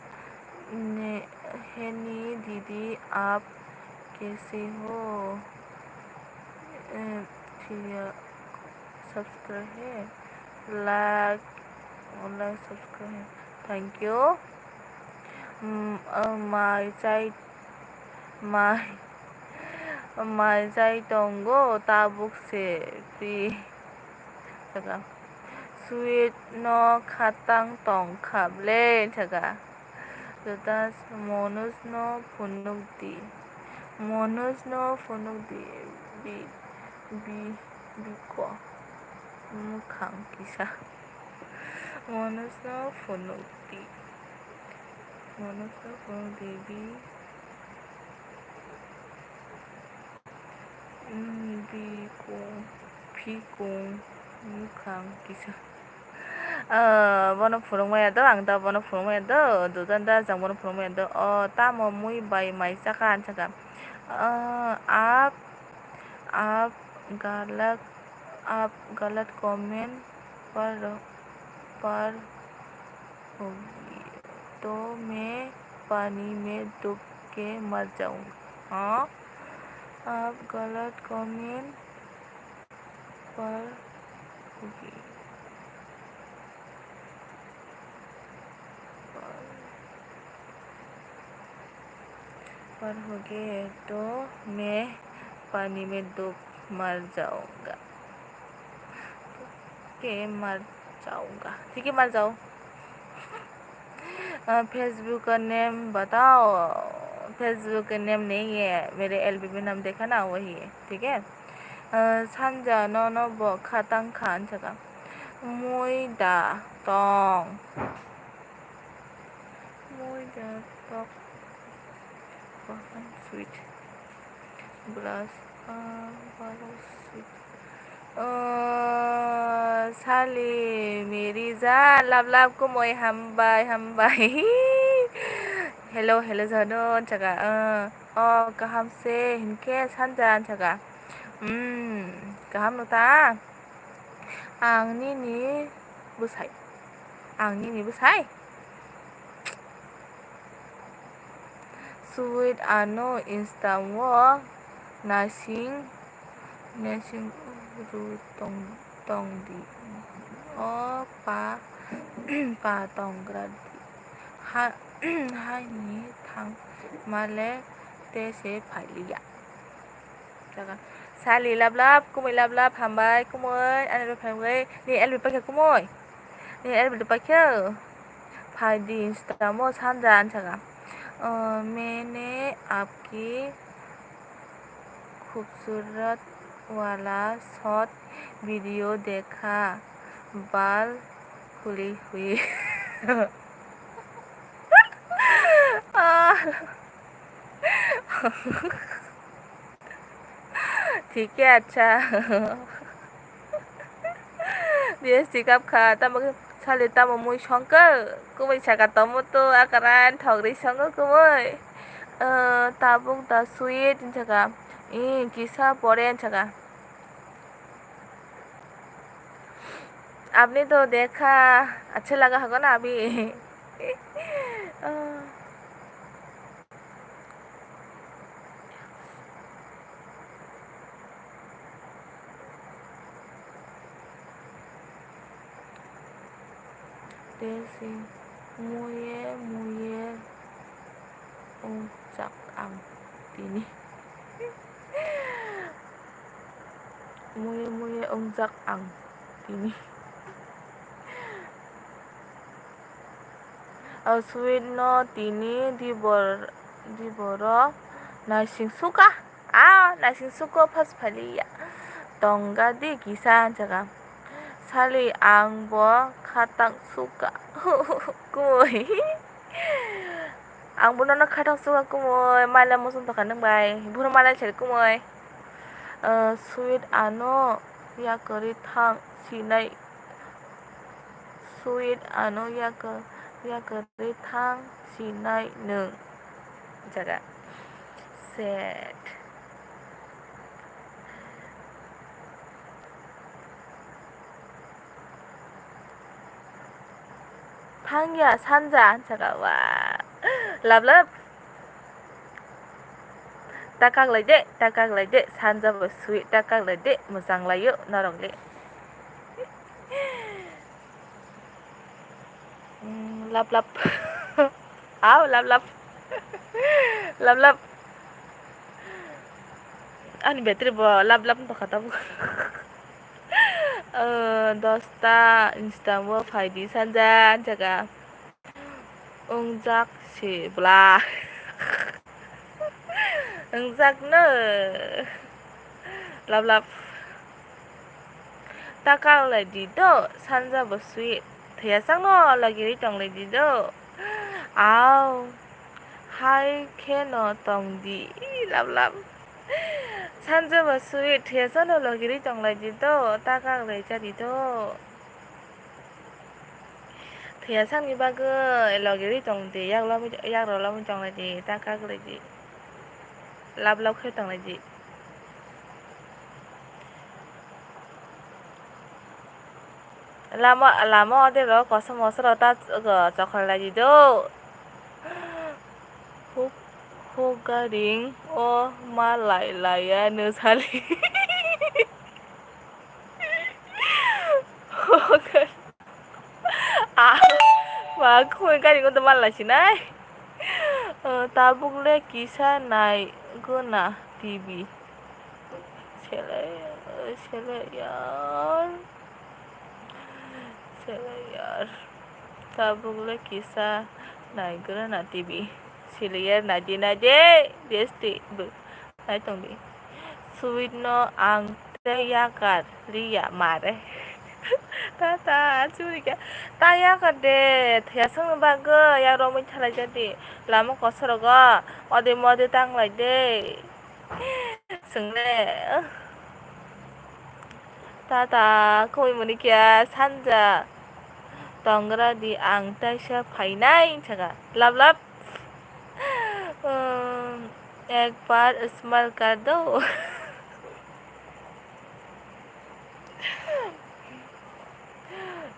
ne, heni didi ap Kaise ho? Eh, thik hai, subscribe hai. Like, like, subscribe hai. Thank you. Mm, uh, mai chai, mai, mai chai tongo, tabuk se, pi. Saka. Sweet no khatang tong kha ble, saka. Jotas, Manoj no phunuk di. Manoj no phunuk di. Bi, bi, biko. Mukhang kisa. Manoj no phunuk di. Manoj no phunuk di. Bi. Hmm, bikung, phikung, mukhang kisa. Ah, bono phunukmaya do, ang da bono phunukmaya do, Jotan Das ang bono phunukmaya do. O, tamo mui bai mai chakha, ang sakha. Ah, aap, aap galat, aap galat comment par, par hogi, to main pani mein dub के मर जाऊंगा। हाँ, आप गलत कमेंट पर होगी। पर होगे तो मैं पानी में डूब मर जाऊंगा। के मर जाऊंगा, ठीक है, मर जाओ। अ, Facebook का नेम बताओ। Facebook का नेम नहीं है, मेरे एलबी में नाम देखा ना, वही है, ठीक है। Sanja nono bo kha tang kha, hwnsa kha. Mui da tong. Mui da tok. Bahan sweet. Glass, ah, baru sweet. Oh, sali, meri ja, lap lap kumui, hambai, hambai. Hello, hello, jano, hwnsa kha, ah. Oh, kaham se, hinkhe sanja, hwnsa kha. Hmm, kaham no ta? Ang nini bwsai. Ang nini bwsai? Sweet ano Insta o nasing, nasing rw tong, tong di. O pa, pa tong gra di. Ha, hai ni thang male te se phai liya. Jaga. Sali lap lap, kumui lap lap, hambai, kumui, ani rw phai bai, ni elbi pakhe kumui. Ni elbi pakhe. Phai di Insta mo sanja, hwnsa kha. Uh, मैंने आपकी खूबसूरत वाला short video देखा, बाल खुली हुई। Ah. Thik khe acha. B S T kap kha, tamo khe sali tamo mui song khe, kumui saka tomo to akaran thok ri songo kumui. Ah, tabuk da sweet hwnsa kha. Ih, kisa pore hwnsa kha. आपने तो देखा, अच्छा लगा होगा ना अभी। Tei se muye muye wngjak ang tini. Muye muye wngjak ang tini. O sweet no tini dibor, diboro naising suka. A naising suko phas phaliya. Tongga di kisa hwnsa kha. Sali ang bo khatang suka. Kumui. Ang bo nono khatang suka kumui. Mala muchung tongkha nwng bai. Buro mala sari kumui. Eh, sweet ano yakarwi thang sinai. Sweet ano yaka-, yakarwi thang sinai nwng. Jaga. Set. Thangya sanja hwnsa kha, wa. Love, love. Ta kaklai de, ta kaklai de, sanja bo sweet, ta kaklai de, mwchang laio norok le. Mm, lap lap. Au, lap lap. Lap lap. Ani battery bo lap lap wngtokha tabuk. Eh, dosta Insta o phaidi sanja, hwnsa kha. Wngjak se bwla. Wngjak no. Lap lap. Ta kaklai di do, sanja bo sweet. Thwiya chang no logi ri tong lai di do. Au. Hai khe no tong di. Lap lap. Sanja bo sweet. Thwiya chang no logi ri tong lai di do. Ta kaklai cha di do. Thwiya sakni bagwi logi ri tong di, yak lobwi, yak rw lobwi tong lai di, ta kak lai di, lab lab khe tong lai di. Lama, lama o de rw kosom moso rw ta chokol lai di do. Huk, Tabuk garing o ma lai laiya no sali. Ah, ma khumui garing o to ma lai sinai. Tabuk le kisa nai guna T V. Sele, sele yar. Sele yar. Tabuk le kisa nai guna T V. Sele yar naidi naidi. Desti. Nai tongdi. Sweet no ang tei yakar liya mare. Ta ta churi kya. Ta yakar de. Thya sung bagwi ya romwi thalai jadi. Lama kosorogo. Ode mode tanglai de. Swngle. Ta ta khumui muni kya sanja. Tongra di ang taisa phainai saka. Lap lap. Um, ek bar smile kar do.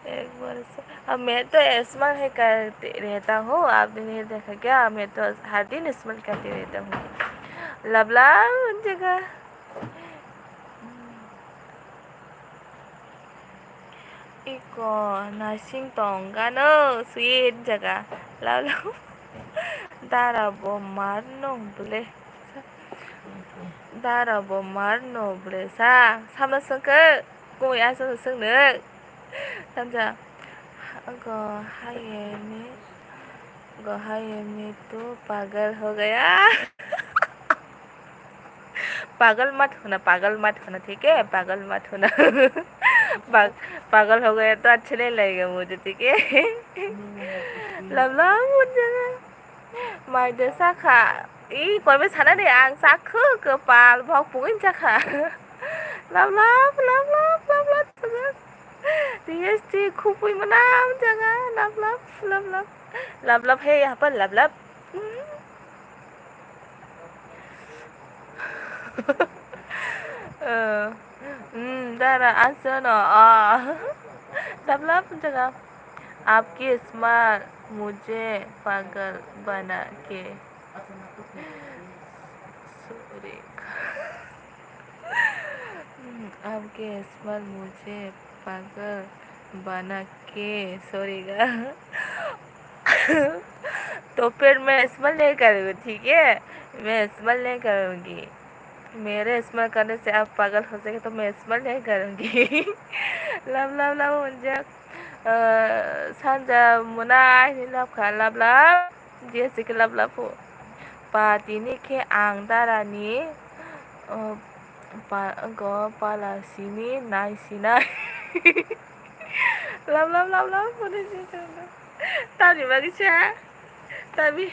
एक बार मैं तो स्माइल ही करते रहता हूँ, आपने नहीं देखा क्या? मैं तो हर दिन स्माइल करते रहता हूँ। लव लव जगह। Iko nasing tong gano sweet jaga. Lalo. Dara bo mar no bole. Dara bo mar no bole sa. Samna sengke. Kung ya sa sengno. Tanja. Go haye me. Go haye me tu pagal ho gaya. पागल मत होना, पागल मत होना, ठीक है? पागल मत होना। पाग-, पागल हो गया तो अच्छा नहीं लगेगा मुझे, ठीक है? लव लव मुझे। Mai de sakha. I koibe sana de ang sakhu kopal bok pungin sakha. Love love love love love love. T S T khupui mana jaga love love love love. Love love hey apa love love. Dara asono. Love love jaga. आपकी स्माइल मुझे पागल बना के। Sorry. आपकी स्माइल मुझे पागल बना के। Sorry गा। तो फिर मैं स्माइल नहीं करूँगी, ठीक है? मैं स्माइल नहीं करूँगी। मेरे स्माइल करने से आप पागल हो जाएंगे, तो मैं स्माइल नहीं करूँगी। Love love love मुझे। Sanja mwnai ni love kha love love. Jessica love love pho. Pa tini khe ang dara ni, pa go pala simi nai sinai. Love love love love pho ni si. Tamni bagwi sa. Tamni.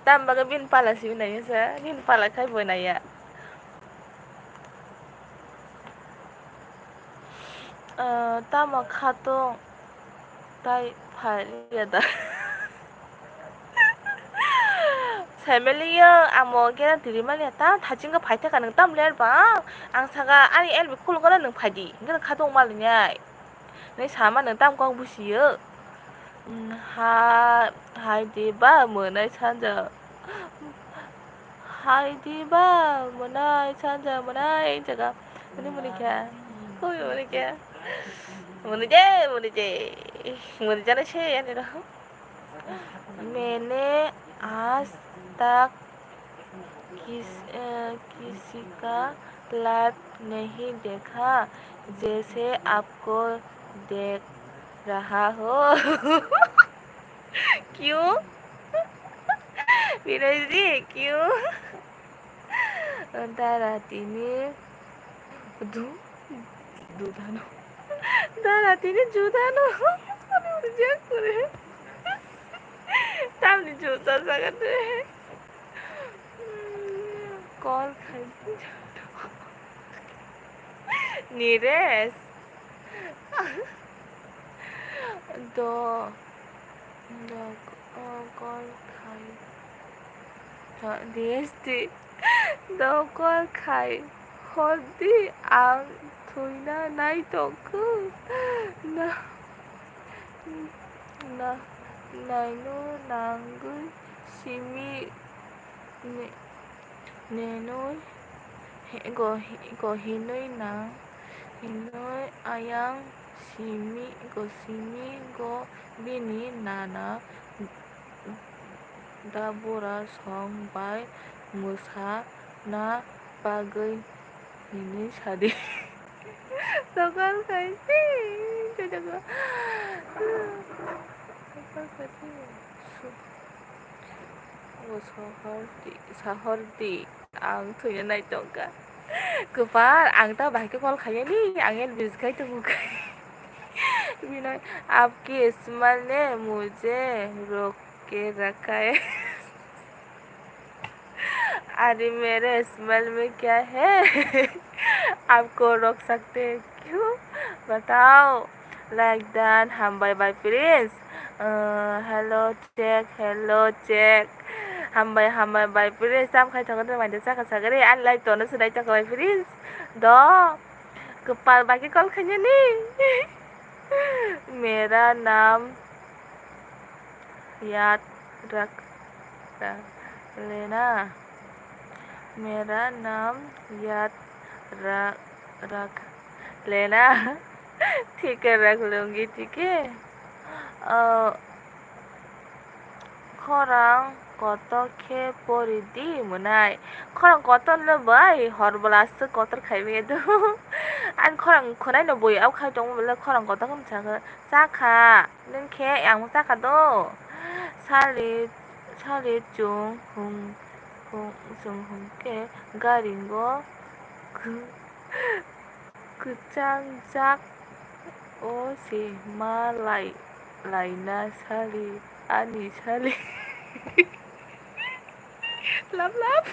Tam bagwi bini pala simi naiya sa, nini pala khai bo naiya. Tamo khatung tai phaliya da. Saimaliya amo gera tiri maliya ta thachingka phaithaka nwng tam ler ba. Ang saka ani L B khulukgo nwng phaidi hwnkhe khatung maliya. Nai sama nang tam kok busiyo. Ha, hai di ba mwnai sanja. Hai di ba mwnai sanja mwnai jaga. Muni muni kya? Koi muni kya? Muni je, muni je. Muni jana se ani ro. मैंने आज तक किस, अ, किसी का लाइफ नहीं देखा, जैसे आपको देख रहा हो। क्यों? विनय जी, क्यों? Dara tini du-, dudano. Dara tini judano. Ani uri jak kore. Tamni juda jaga de. Call khai. Nires. Do. Do, o, call khai. Ha, D S T. Do call khai. Hor di ang thuina nai tongkhu. Na. na-, naino nangwi simi ne-, nenoi he-, go-, go hinoi nang hinoi ayang simi go simi go bini nana Dabura song bai mwsana bagwi hinwi sadi. Tokol khai se, jojogo. Tokol khai se. Su-, o sohor di, sohor di. Ang thwina nai tongkha. Kwpal, ang ta bahai khe call khaiyani, ang el busy khai tongo khai. Binoi, "आपकी smile ने मुझे रोक के रखा है। अरे मेरे smile में क्या है? आपको रोक सकते हैं क्यों? बताओ।" Like that, hambai bai prince. Uh, hello check, hello check. Hambai, hambai bai prince. Tam khai thokon rw maida chaka sagari. An live tono sunai thok bai prince. Do. Kwpal bai khe call khainani. मेरा नाम याद रख लेना। मेरा नाम याद रख लेना। ठीक है, रख लूंगी, ठीक है। Uh, khorang kotor khe pori di mwnai. Khorang kotor no bai, hor bwla aswk kotor khai manya do. Ani khorang khwnai no bui, abo khai tongma bwle khorang kotor khe sakha. Sakha, nwng khe ang sakha do. Sali, sali chwng hwn, hwn, chwng hwn khe garingo kwchang jak o se ma lai, laina sali, ani sali. Lap, lap.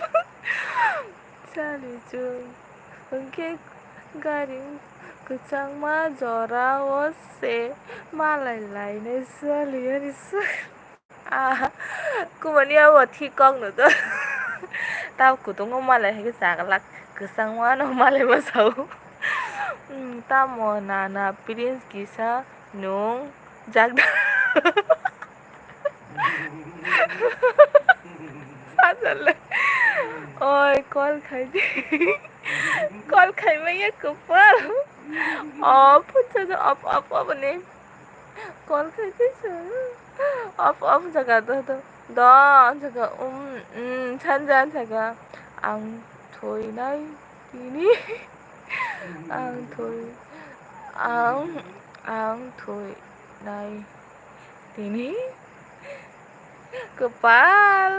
Sali chwng hwnkhe gari kwchangma jora o se ma lai, laina sali, ani sali. Ah, kumani abo thik kok no to. Tamo kutung o malai hai khe chaglak, kwchangma no malai ma sao. Hmm, tamo nana prince kisa nwng jakda. Sajale. Oi, call khai di. Call khai maya kwpal. Off, off, off, off ni. Call khai kaisa. Off, off jaga do, do. Do, jaga, um, um, sanja jaga. Ang thwinai tini. Ang thwi, ang, ang thwinai tini. Kwpal.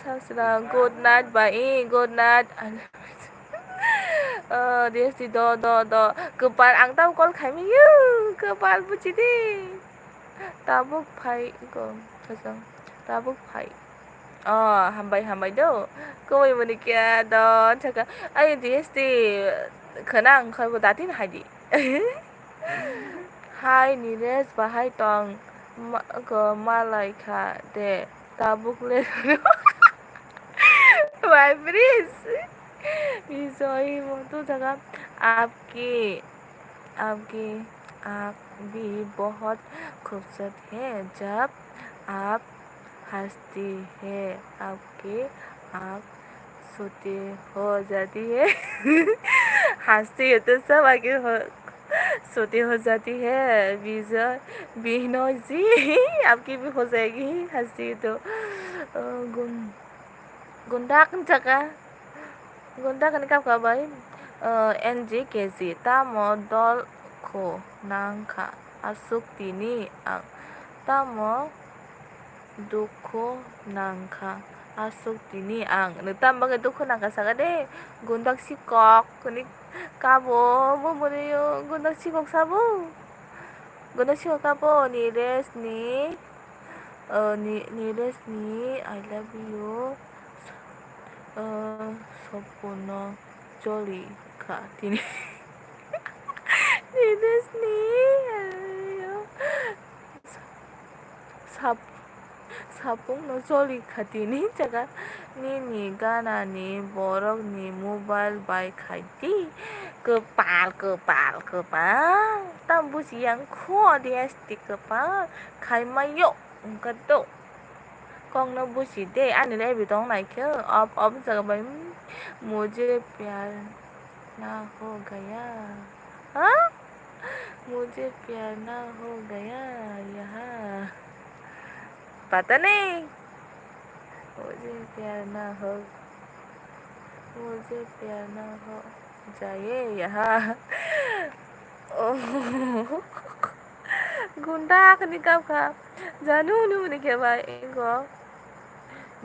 Sasra, good night, bai, good night. I love you. Oh, D S T, do, do, do. Kwpal, ang tamo call khai maya. Kwpal, buji di. Tabuk phai, go, sajang. Tabuk phai. Oh, hambai, hambai do. Kwmwi mani kya do, thaka. Ai, D S T, khwnang, khaibo datin hai di. Hai, Nilesh, bahai tong? Ma-, go, malai kha de. Tabuk le. Bai, please. Bijoy, mo tu jaga. Aapki, aapki, aap bhi bahut khoobsurat hai, jab aap हंसती है, आपकी आँख छोटी हो जाती है। हंसती है तो सब आँखें हो, छोटी हो जाती है। विजय, बिनोय जी, आपकी भी हो जाएगी हंसती है तो। अ, गुन-, गुंडा कौन जगह? Gundak ni kapka bai, eh, N G K G, tamo dol kho nangkha aswk tini ang, tamo dukhu nangkha aswk tini ang. Nwng tamo bagwi dukhu nangkha saka de, gundak sikok hwnwi kabo, bo bwrwi o gundak sikok sabo, gundak sikok kabo ni rest ni. Oh, ni, Nilesh ni I love you. Oh, sopono choli kha tini. Nilesh ni, I love you. Sap-, sapung no choli kha tini jaga. Nini gana ni borok ni mobile bai khai di. Kwpal, kwpal, kwpal. buji yang kho de asti kwpal khai mayo wngkha do. Kokno buji de, ani lebi tong nai khe, op, op jaga bai, mujhe pyar na ho gaya. Ha? Mujhe pyar na ho gaya, yaha. Pata nahi. Mujhe pyar na ho. Mujhe pyar na ho. Jaye, yaha. Oh. Gunda khani kap kha. Janu ni muni khe bai, go.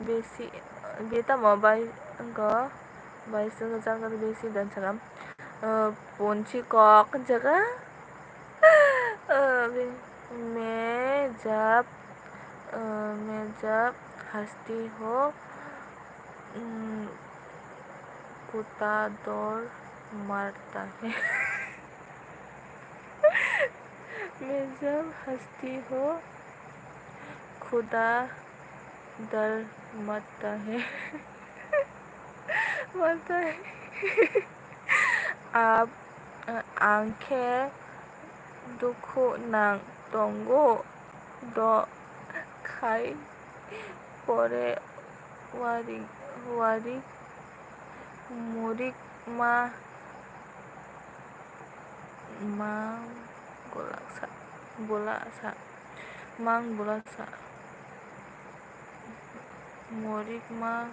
Besi, betamo bai, go. Bai sung jang besi dan chagam. Eh, punchi kok jaga. Eh, be-, me jab, eh, me jab hasti ho, mm, kuta dor marta hai. Me jab hasti ho, khuda dor marta hai. Marta hai. Ab-, ang khe dukhu nang tongo, do khai pore wari, wari murik ma, ma golak sa, bola sa, mang bola sa. Morikma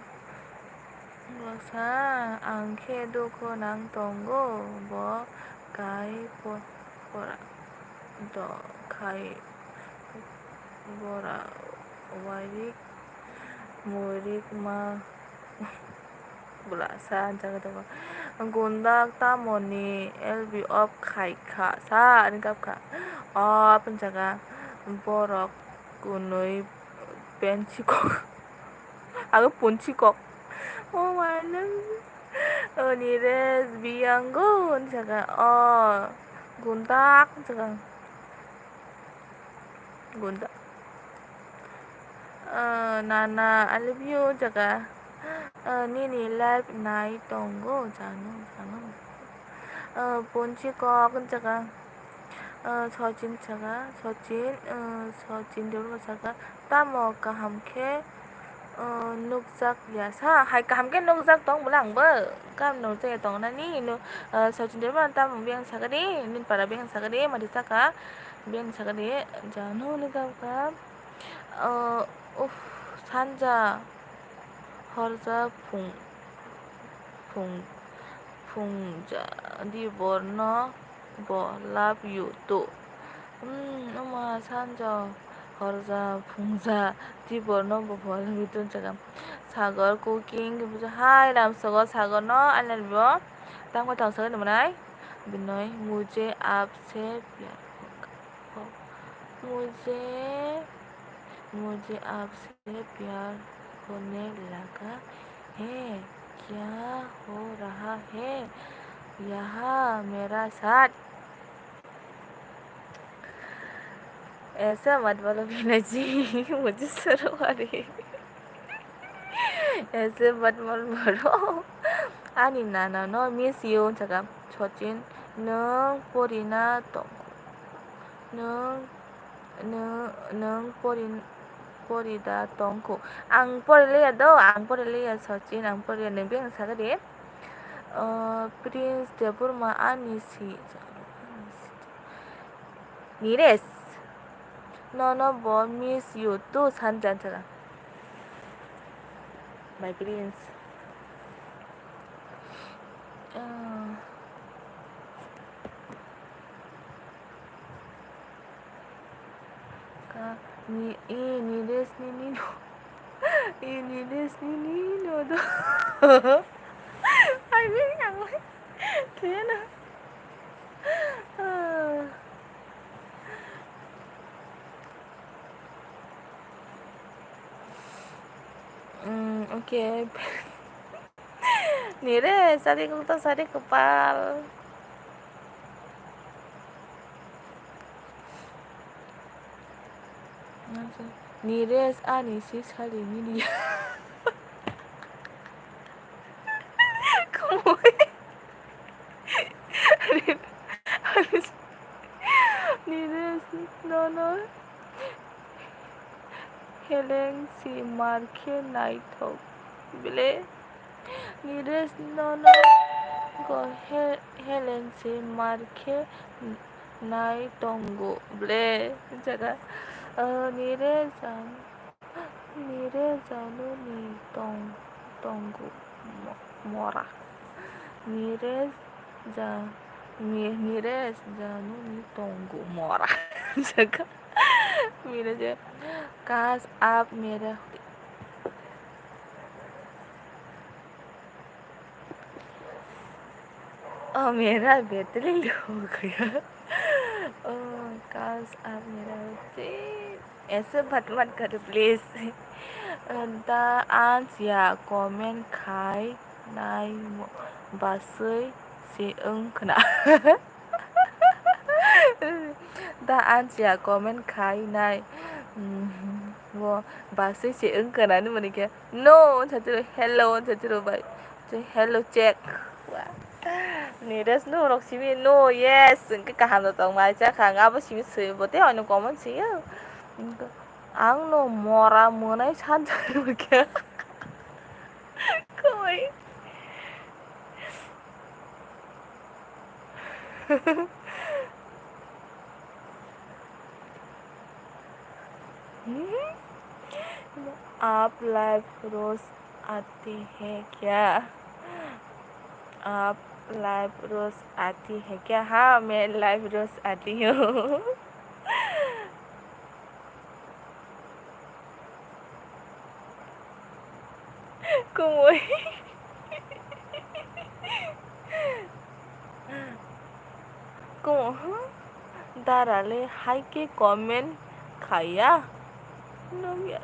bwsa, ang khe dukhu nang tongo, bo kai po-, pora do khai bora wairik morikma bwsa jaga tongo. Gundak tamoni L B off khai kha sa, ani kap kha. Off jaga borok kwnwi. Penchikok. Abo punchikok. O mano. O Nires biyango hwn saka. O gundak hwn saka. Gundak. O nana, I love you hwn saka. O nini life nai tongo, jano, jano. O punchikok hwn saka. O Sachin saka, Sachin, o Sachin Debbarma saka, tamo kaham khe, o nukjak ya sa, hai kaham khe nukjak tong bwle ang bo, kaham nukjak ya tong nani, no, o Sachin Debbarma tamo biyang saka di, nini para biyang saka di, madi saka, biyang saka di, jano nukjak kha, o, uff, sanja, horja, phung, phung, phungja, di borno. Bo love you too. Hmm, ama sanja horja phungja tiborno bo bo love you too chakam. Sagor cooking, hai ram sogo sagor no anel bo. Tangma tang sagor ni manai. Binoi, mujhe aapse pyar hoga. Mujhe, mujhe aapse pyar hone laga hai, kya ho raha hai yaha mere saath? Aisa mat bolo Binay ji, mujhe sharam aa rahi hai. Aisa mat bolo. Ani nana no miss you, chakam. Sachin, nwng porina tong. Nwng, nwng, nwng pori, pori da tongkho. Ang pori liya do, ang pori liya Sachin, ang pori liya. Nwng biyang saka di. O, Prince Debbarma ani si. Nires. Nono bo miss you too, san jan saka. My Prince. Ah. Ka, ni, e, Nires nini no. E, Nires nini no do. Ai, wei, ang wei. Kaya na. Ah. Mm, okay. Nire, sari kuta, sari kwpal. Nires ani si sari nini. Kumui. Niresh nono heleng si mar khe naithok ble. Niresh nono go he-, heleng si mar khe nai tongo ble. Jaga, ah, Niresh ang Nire janu ni tong tongo mo-, mora. Nire ja-, ni-, nire janu ni tongo mora. Jaga. Mire je, "Kash aap mera, oh, mera battery low ho gaya." Oh, kash aap mera, eh, ऐसे मत, मत करो, please. Da ansia comment khai nai mo-, basui se wng khna. Da ansia comment khai nai, mm, mo basui se wng khna ni mani khe. No, wng sa chiro, hello, wng sa chiro bai. Hello, check. Wa. Ni rest no rok simi, no, yes. Hwnkhe kaham no tong mai cha kha. Ang abo simi swi bo te, ano comment swi. Ang no mora mwnai san khe. Koi. आप लाइव रोज आती है क्या? आप लाइव रोज आती है क्या? हाँ, मैं लाइव रोज आती हूँ। Kumui. Kumu, dara le hai khe comment khaiya. Nukya.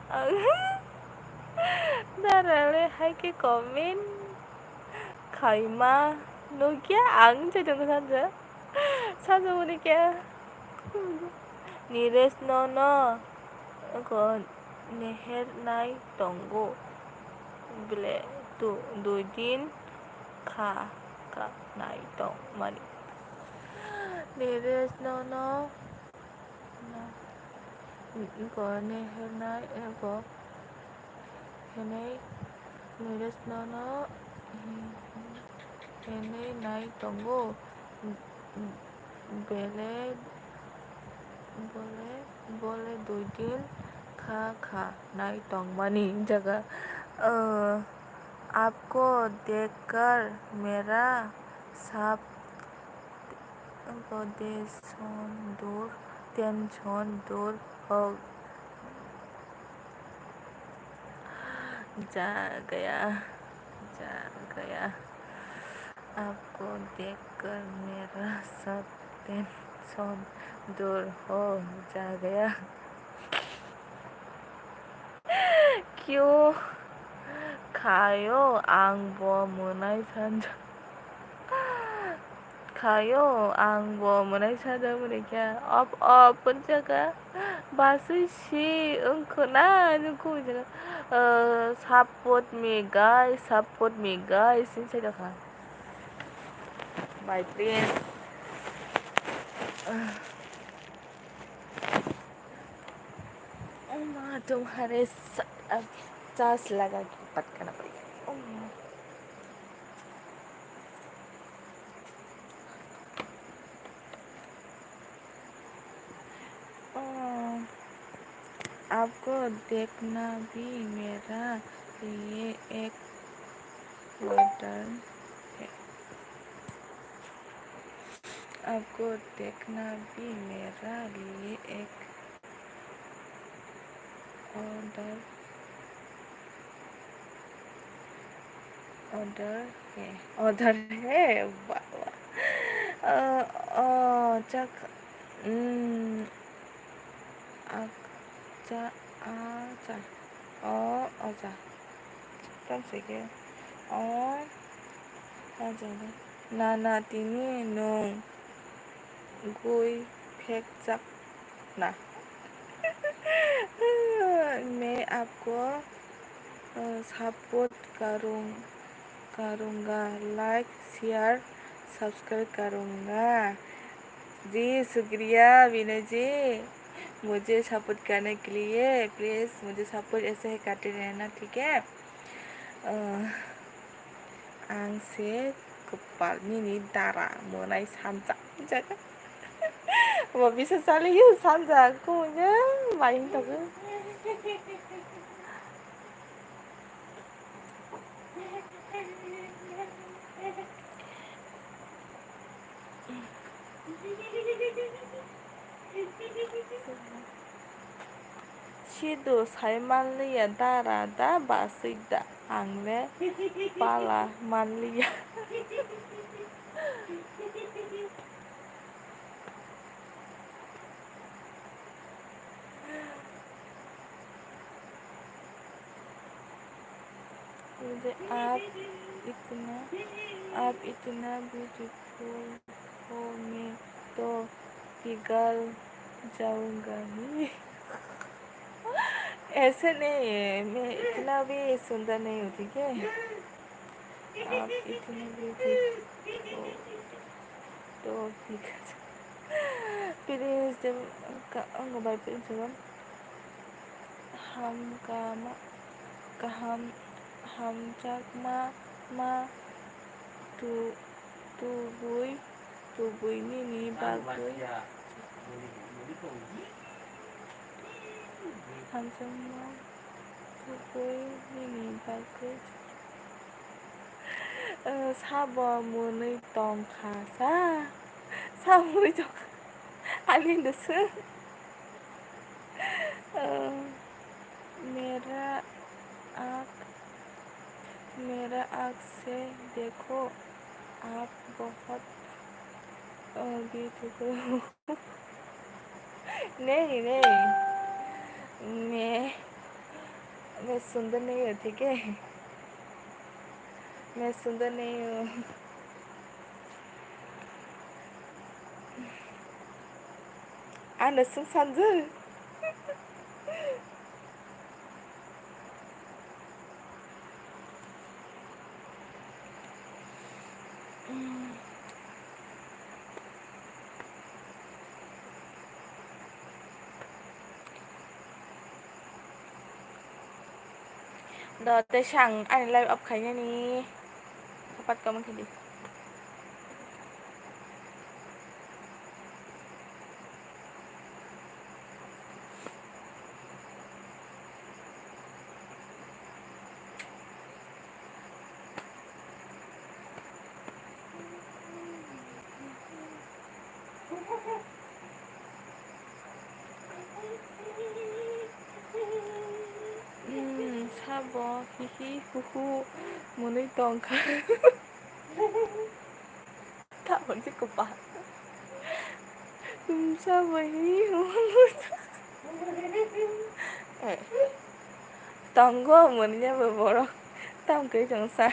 Dara le hai khe comment khaima nukya ang chai tongkha sanja. Sanja muni kya? Niresh no no. Ko neher nai tongo. Bele tu dui din kha kha nai tong mani. Niresh no no. Ko neher nai ko. Hwnwi Niresh nono hwnwi nai tongo. Bele, bole, bole dui din kha kha nai tongmani jaga. Ah, aapko dekhkar mera sab tension dur, tension dur ho. Ja gaya, ja gaya. Aapko dekhkar mera sab tension dur ho ja gaya. Kyo khayo ang bo mwnai sanja. Khayo ang bo mwnai sanja mwnai kha. Op, op, pun jaga. Basui si wngkho na, nukho jaga. Uh, support me, guys, support me, guys, sin sai dokha. Bye, please. Oh माँ, तुम्हारे स-, अब चार्ज लगा के बात करना पड़ेगा। Oh माँ। Oh, आपको देखना भी मेरा लिए एक ऑर्डर है। आपको देखना भी मेरा लिए एक ऑर्डर, ऑर्डर है, ऑर्डर है, वाह, वाह। अ, अ, चक-, उम, आ, चा, आ, चा, अ, अ, चा। Tamo se khe, o, o jaga. Nana tini nwng gui phekchak na. मैं आपको, अ, support करूँ, करूँगा, like, share, subscribe करूँगा। जी, शुक्रिया विनय जी, मुझे सपोर्ट करने के लिए। प्लीज मुझे सपोर्ट ऐसे ही करते रहना, ठीक है? अ, ang se kwpal nini dara mwnai sanja. Bo bisa saliyo sanja kung ya, mai wng tongo. Sido sai manliya dara da basik da, ang le pala manliya. मुझे आप इतना, आप इतना ब्यूटीफुल हो, मैं तो पिघल जाऊंगा। ऐसे नहीं है, मैं इतना भी सुंदर नहीं हूँ, ठीक है? आप इतने ब्यूटीफुल हो तो भी। Feelings de ka ang bai pin chugam. Ham kama kaham hamjakma ma tu tubui tubui nini bagwi. Hamjakma tubui nini bagwi. Eh, sabo mwnwi tongkha sa. Sabo mwnwi tongkha. Ani hindu swng. Eh, mera ak, mera ak se dekho, aap bahut, eh, beautiful ho. नहीं, नहीं। मैं, मैं सुंदर नहीं हूँ, ठीक है? मैं सुंदर नहीं हूँ। Ano swng sanjak. Do tei sang ani live off khainani. Kapat comment khaidi. Hmm, sabo hihi huhu mwnwi tongkha. Tabuk se kwpal. Sabo hi. Eh. Tongo mwnwi bo borok. Tam khe chwng sa.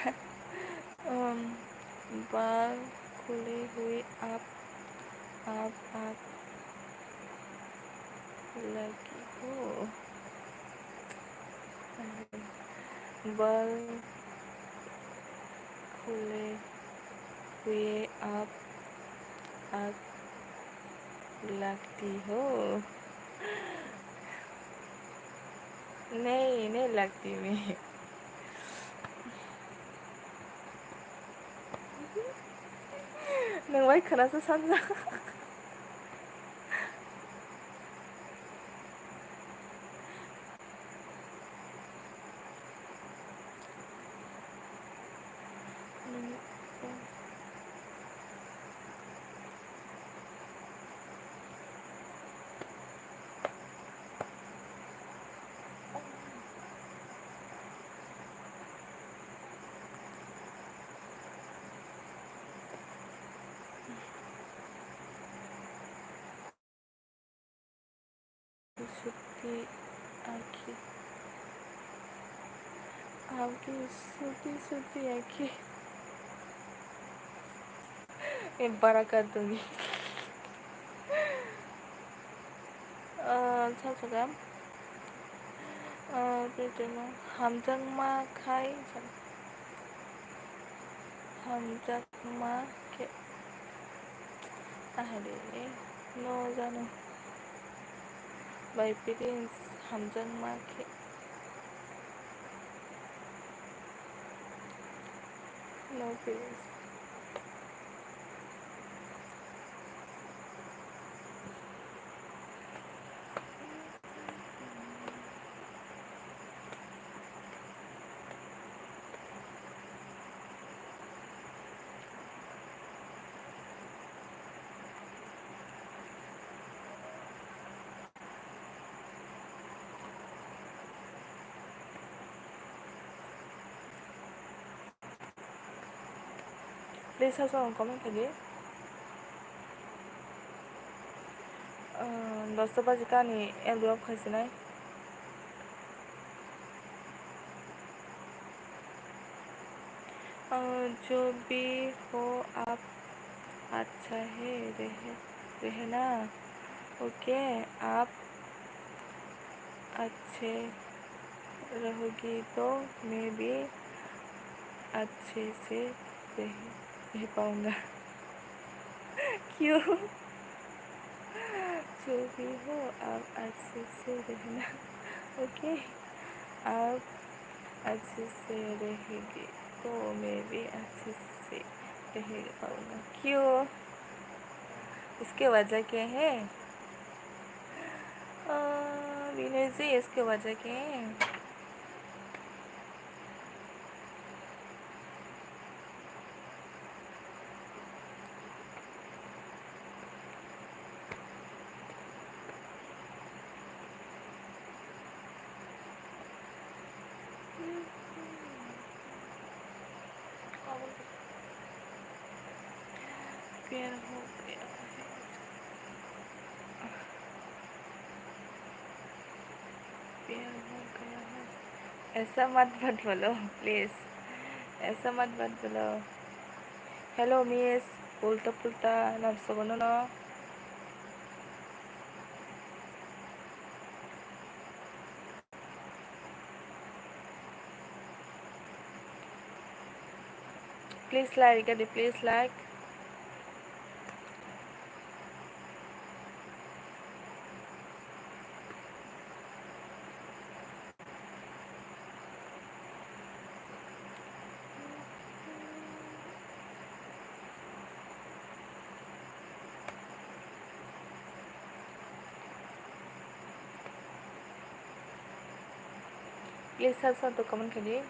Um, bal khuli hui ap ap ap lagi ho. Bal khule huye aap aag lagti ho. Nahi, nahi lagti main. Nwng bai khwnasa sanjak. Suti aki. Aki suti suti aki. E baraka dungi. Ah, sa saga. Ah, hamjakma khai. Hamjakma khe. Ahari, no jano. Bai Prince, hamjakma khe. No Prince. Please, also comment khaidi. Ah, dosta baji kani L B off khaisinai. Ah, jo bhi ho aap, acha hai reh, rehna. Okay, aap ache rahogi to main bhi ache se reh, reh paunga. Kyun? Jo bhi ho, aap ache se rehna. Okay. Aap ache se rahegi to main bhi ache se reh paunga. Kyun? Iske wajah kya hai? Ah, Vinay ji, iske wajah kya hai? प्यार हो गया है। प्यार हो गया है। ऐसा मत मत बोलो, please। ऐसा मत मत बोलो। Hello, miss। Ulta pulta namsogo nono. Please like, gadi, please like. Please, sir, sir, to comment khaidi.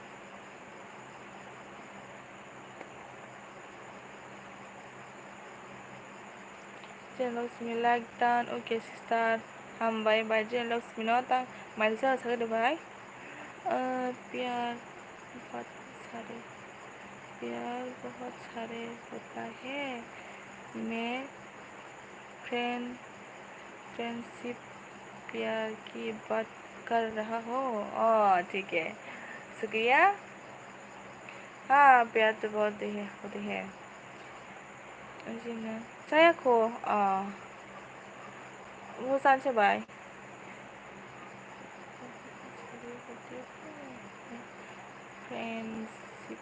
Jai Lakshmi like done. Okay, sister. Hambai bai Jai Lakshmi no tang mailsa sakadi bai. Ah, pyar bahut sare, pyar bahut sare hota hai. Main friend, friendship, pyar ki baat kar raha ho. Oh, theek hai. Shukriya. Ha, pyar to bahut hai, hota hai. Ajina. Chaya kho. Ah. Wo san se bai. Friendship.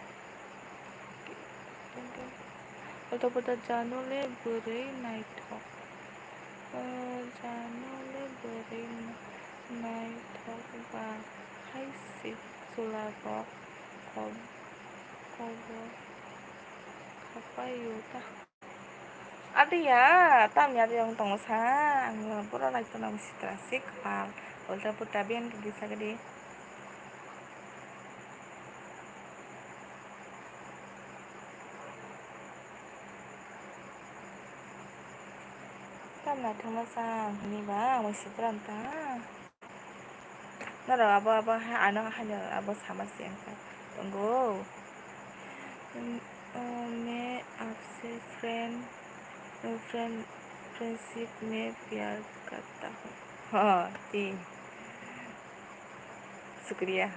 Ulta pulta jano le bwrwi naithok. O jano le bwrwi naithok ba hai se chwla rok kob-, kobor khapai o ta. Adiya, tamni adiya wng tongo sa, ang pura naitona sitra si kwpal. Ulta pulta biyang kisa gidi. Tam naithokma sa, ang hwnwi ba, ang sitra ta. Norok abo, abo ha-, ano haino abo sama se wngkha tongo. Mm, uh, मैं आपसे friend, uh, friend, friendship में प्यार करता हूँ। Ha, ti. Shukriya.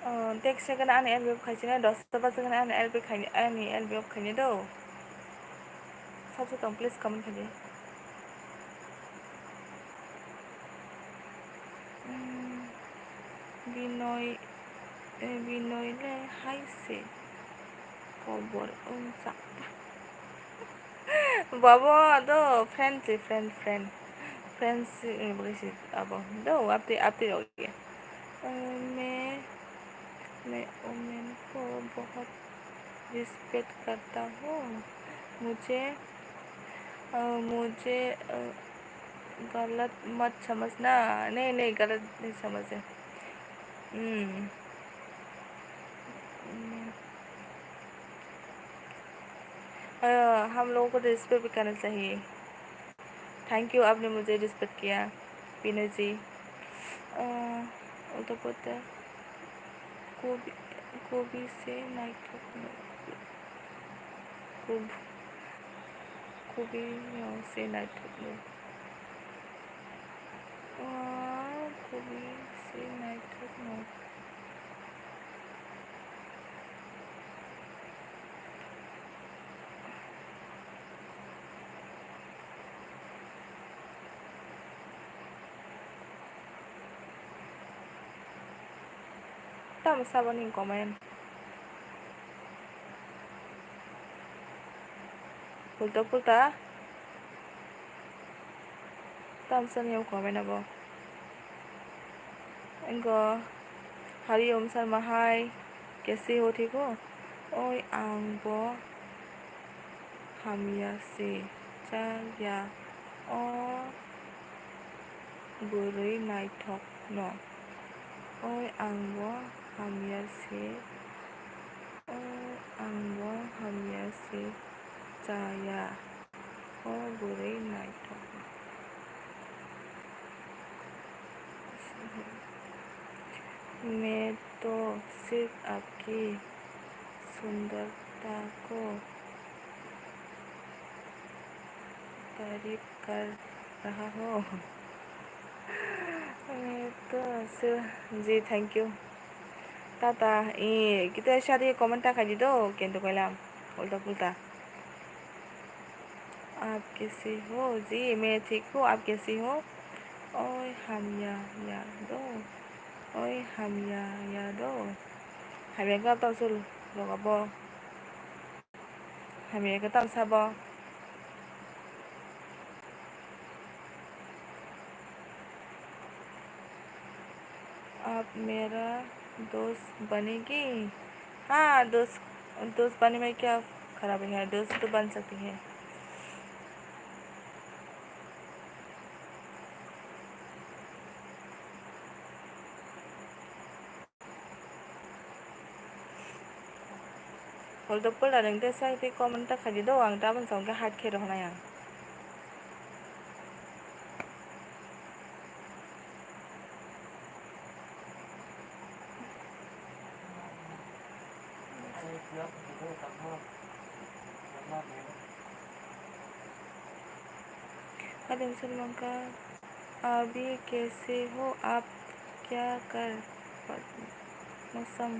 Oh, text se kana ani L B off khaisina, dosta baja kana ani L B khai-, ani L B off khaina do. Sabsa tong, please comment khaidi. Hmm, Binoy, eh, Binoy le hai se kobor wngchak ta. Babo do friend se, friend, friend. Friends, eh, bwlai se abo. Do, apti, apti rok ye. Eh, me, me, women ko bahut respect karta hu. Mujhe, eh, mujhe, eh, galat mat samajhna. Nahi, nahi, galat nahi samajhe. Hmm. अ, हम लोगों को रिस्पेक्ट भी करना चाहिए। Thank you, आपने मुझे रिस्पेक्ट किया, विनय जी। अ, उल्टा पुल्टा कोबी, कोबी से नाइट कुब-, कोबी से night. Wah, kopi se naithok no. Tamo sabo ni comment. Pulta pulta. Tamsani o comment abo. Engo Hari Om Sharma hai, kaise ho, thik ho? Oi, ang bo hamya se cha ya. O bwrwi naithok no. Oi, ang bo hamya se. O ang bo hamya se cha ya. O bwrwi naithok. मैं तो सिर्फ आपकी सुंदरता को तारीफ कर रहा हूँ। मैं तो सिर्फ, जी, thank you. Tata, e, kita shadi comment ta khai di do, kento koilam, ulta pulta. आप कैसे हो? जी, मैं ठीक हूँ, आप कैसे हो? Oi hamya ya do. Oi hamya ya do. Hamya ka tau sul, lo ka bo. Hamya ka tau sabo. आप मेरा दोस्त बनेगी? हाँ, दोस्त, दोस्त बनने में क्या खराबी है? दोस्त तो बन सकती है। Holdo pola nang te sai tei comment ta khaidi do, ang tabon song khe hard khe rohonai ang. Adam Salman ka अभी कैसे हो आप? क्या कर मौसम?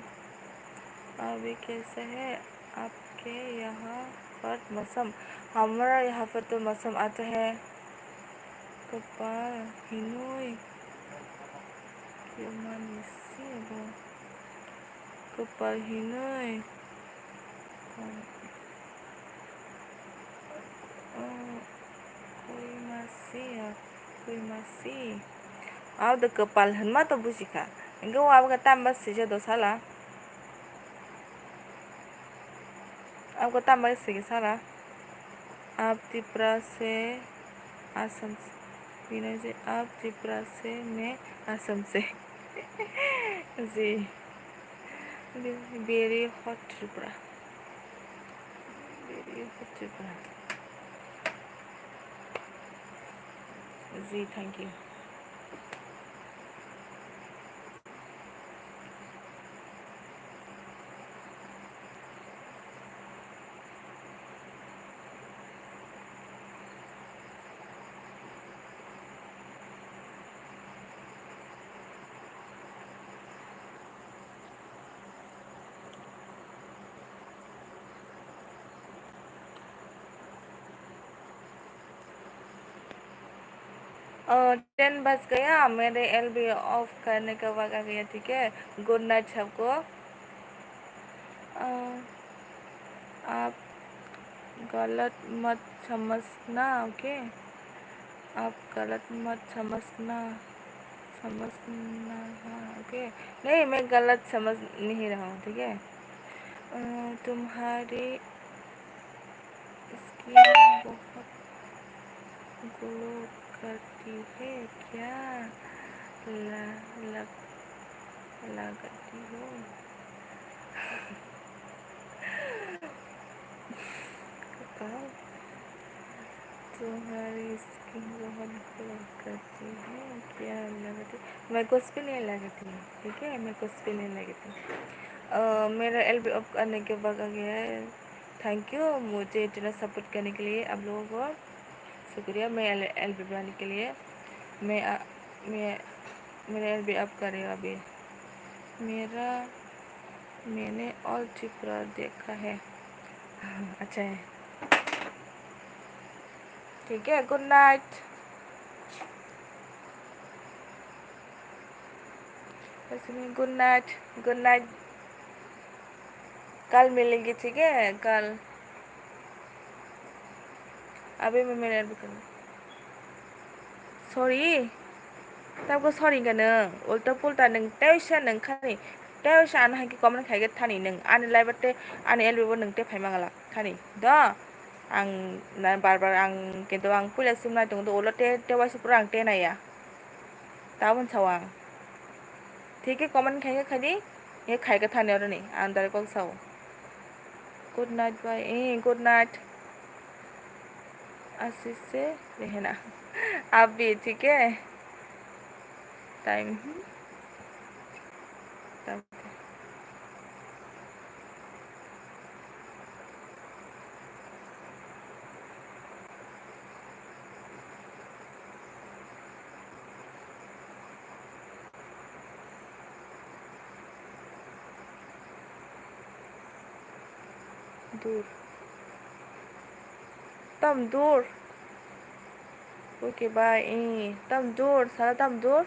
अभी कैसे है आपके यहाँ पर मौसम? हमारा यहाँ पर तो मौसम अच्छा है। Kwpal hinwi kwmani se bo. Kwpal hinwi kwm-, o, kwima se ya, kwima se. Abo de kwpal hinma to buji kha. Hingke o abo khe tamo sija do sala. Abo khe tamo sigi sala. आप त्रिपुरा से असम से, विनय जी, आप त्रिपुरा से, मैं असम से। जी। Very hot Tripura. Very hot Tripura. जी, thank you. अ, टेन बज गया, मेरे एलबी ऑफ करने का वक्त आ गया, ठीक है? गुड नाइट सबको। अ, आप गलत मत समझना, ओके? आप गलत मत समझना, समझना, हाँ, ओके? नहीं, मैं गलत समझ नहीं रहा हूँ, ठीक है? अ, तुम्हारी स्किन बहुत ग्लो करती है क्या? ल-, लग-, लगती हो। कपाल। तुम्हारी स्किन बहुत ग्लो करती है क्या? लगती, मेरे को भी नहीं लगती, ठीक है? मेरे को भी नहीं लगती। अ, मेरा एलबी ऑफ करने के वक्त आ गया है। थैंक यू मुझे इतना सपोर्ट करने के लिए आप लोगों को। शुक्रिया, मैं एल, एलबी बनाने के लिए। मैं, अ, मैं, मेरा एलबी ऑफ कर रही हूँ अभी। मेरा, मैंने ऑल त्रिपुरा देखा है। अच्छा है। ठीक है, good night. Good night, good night. कल मिलेंगे, ठीक है? कल। अभी मैं मेरे, sorry. Tamo sorry hwnkha nwng, ulta pulta nwng tei sa nwng khani, tei sa ano hai khe comment khai khe thani nwng ani live o tei ani L B bo nwng tei phai mangala thani do. Ang na bar bar ang kintu ang puila sumnai tongo do ulo tei tei waisa pura ang tei naiya. Tabon sao ang. Thik khe comment khai khe khadi, ye khai khe thani oroni ang direct kok sao. Good night, bye. Eh, good night. आशीष से रहना। आप भी, ठीक है? टाइम, हम्म। Time. Dur. Tam dur. Okay, bye. Eh, tam dur, sala tam dur.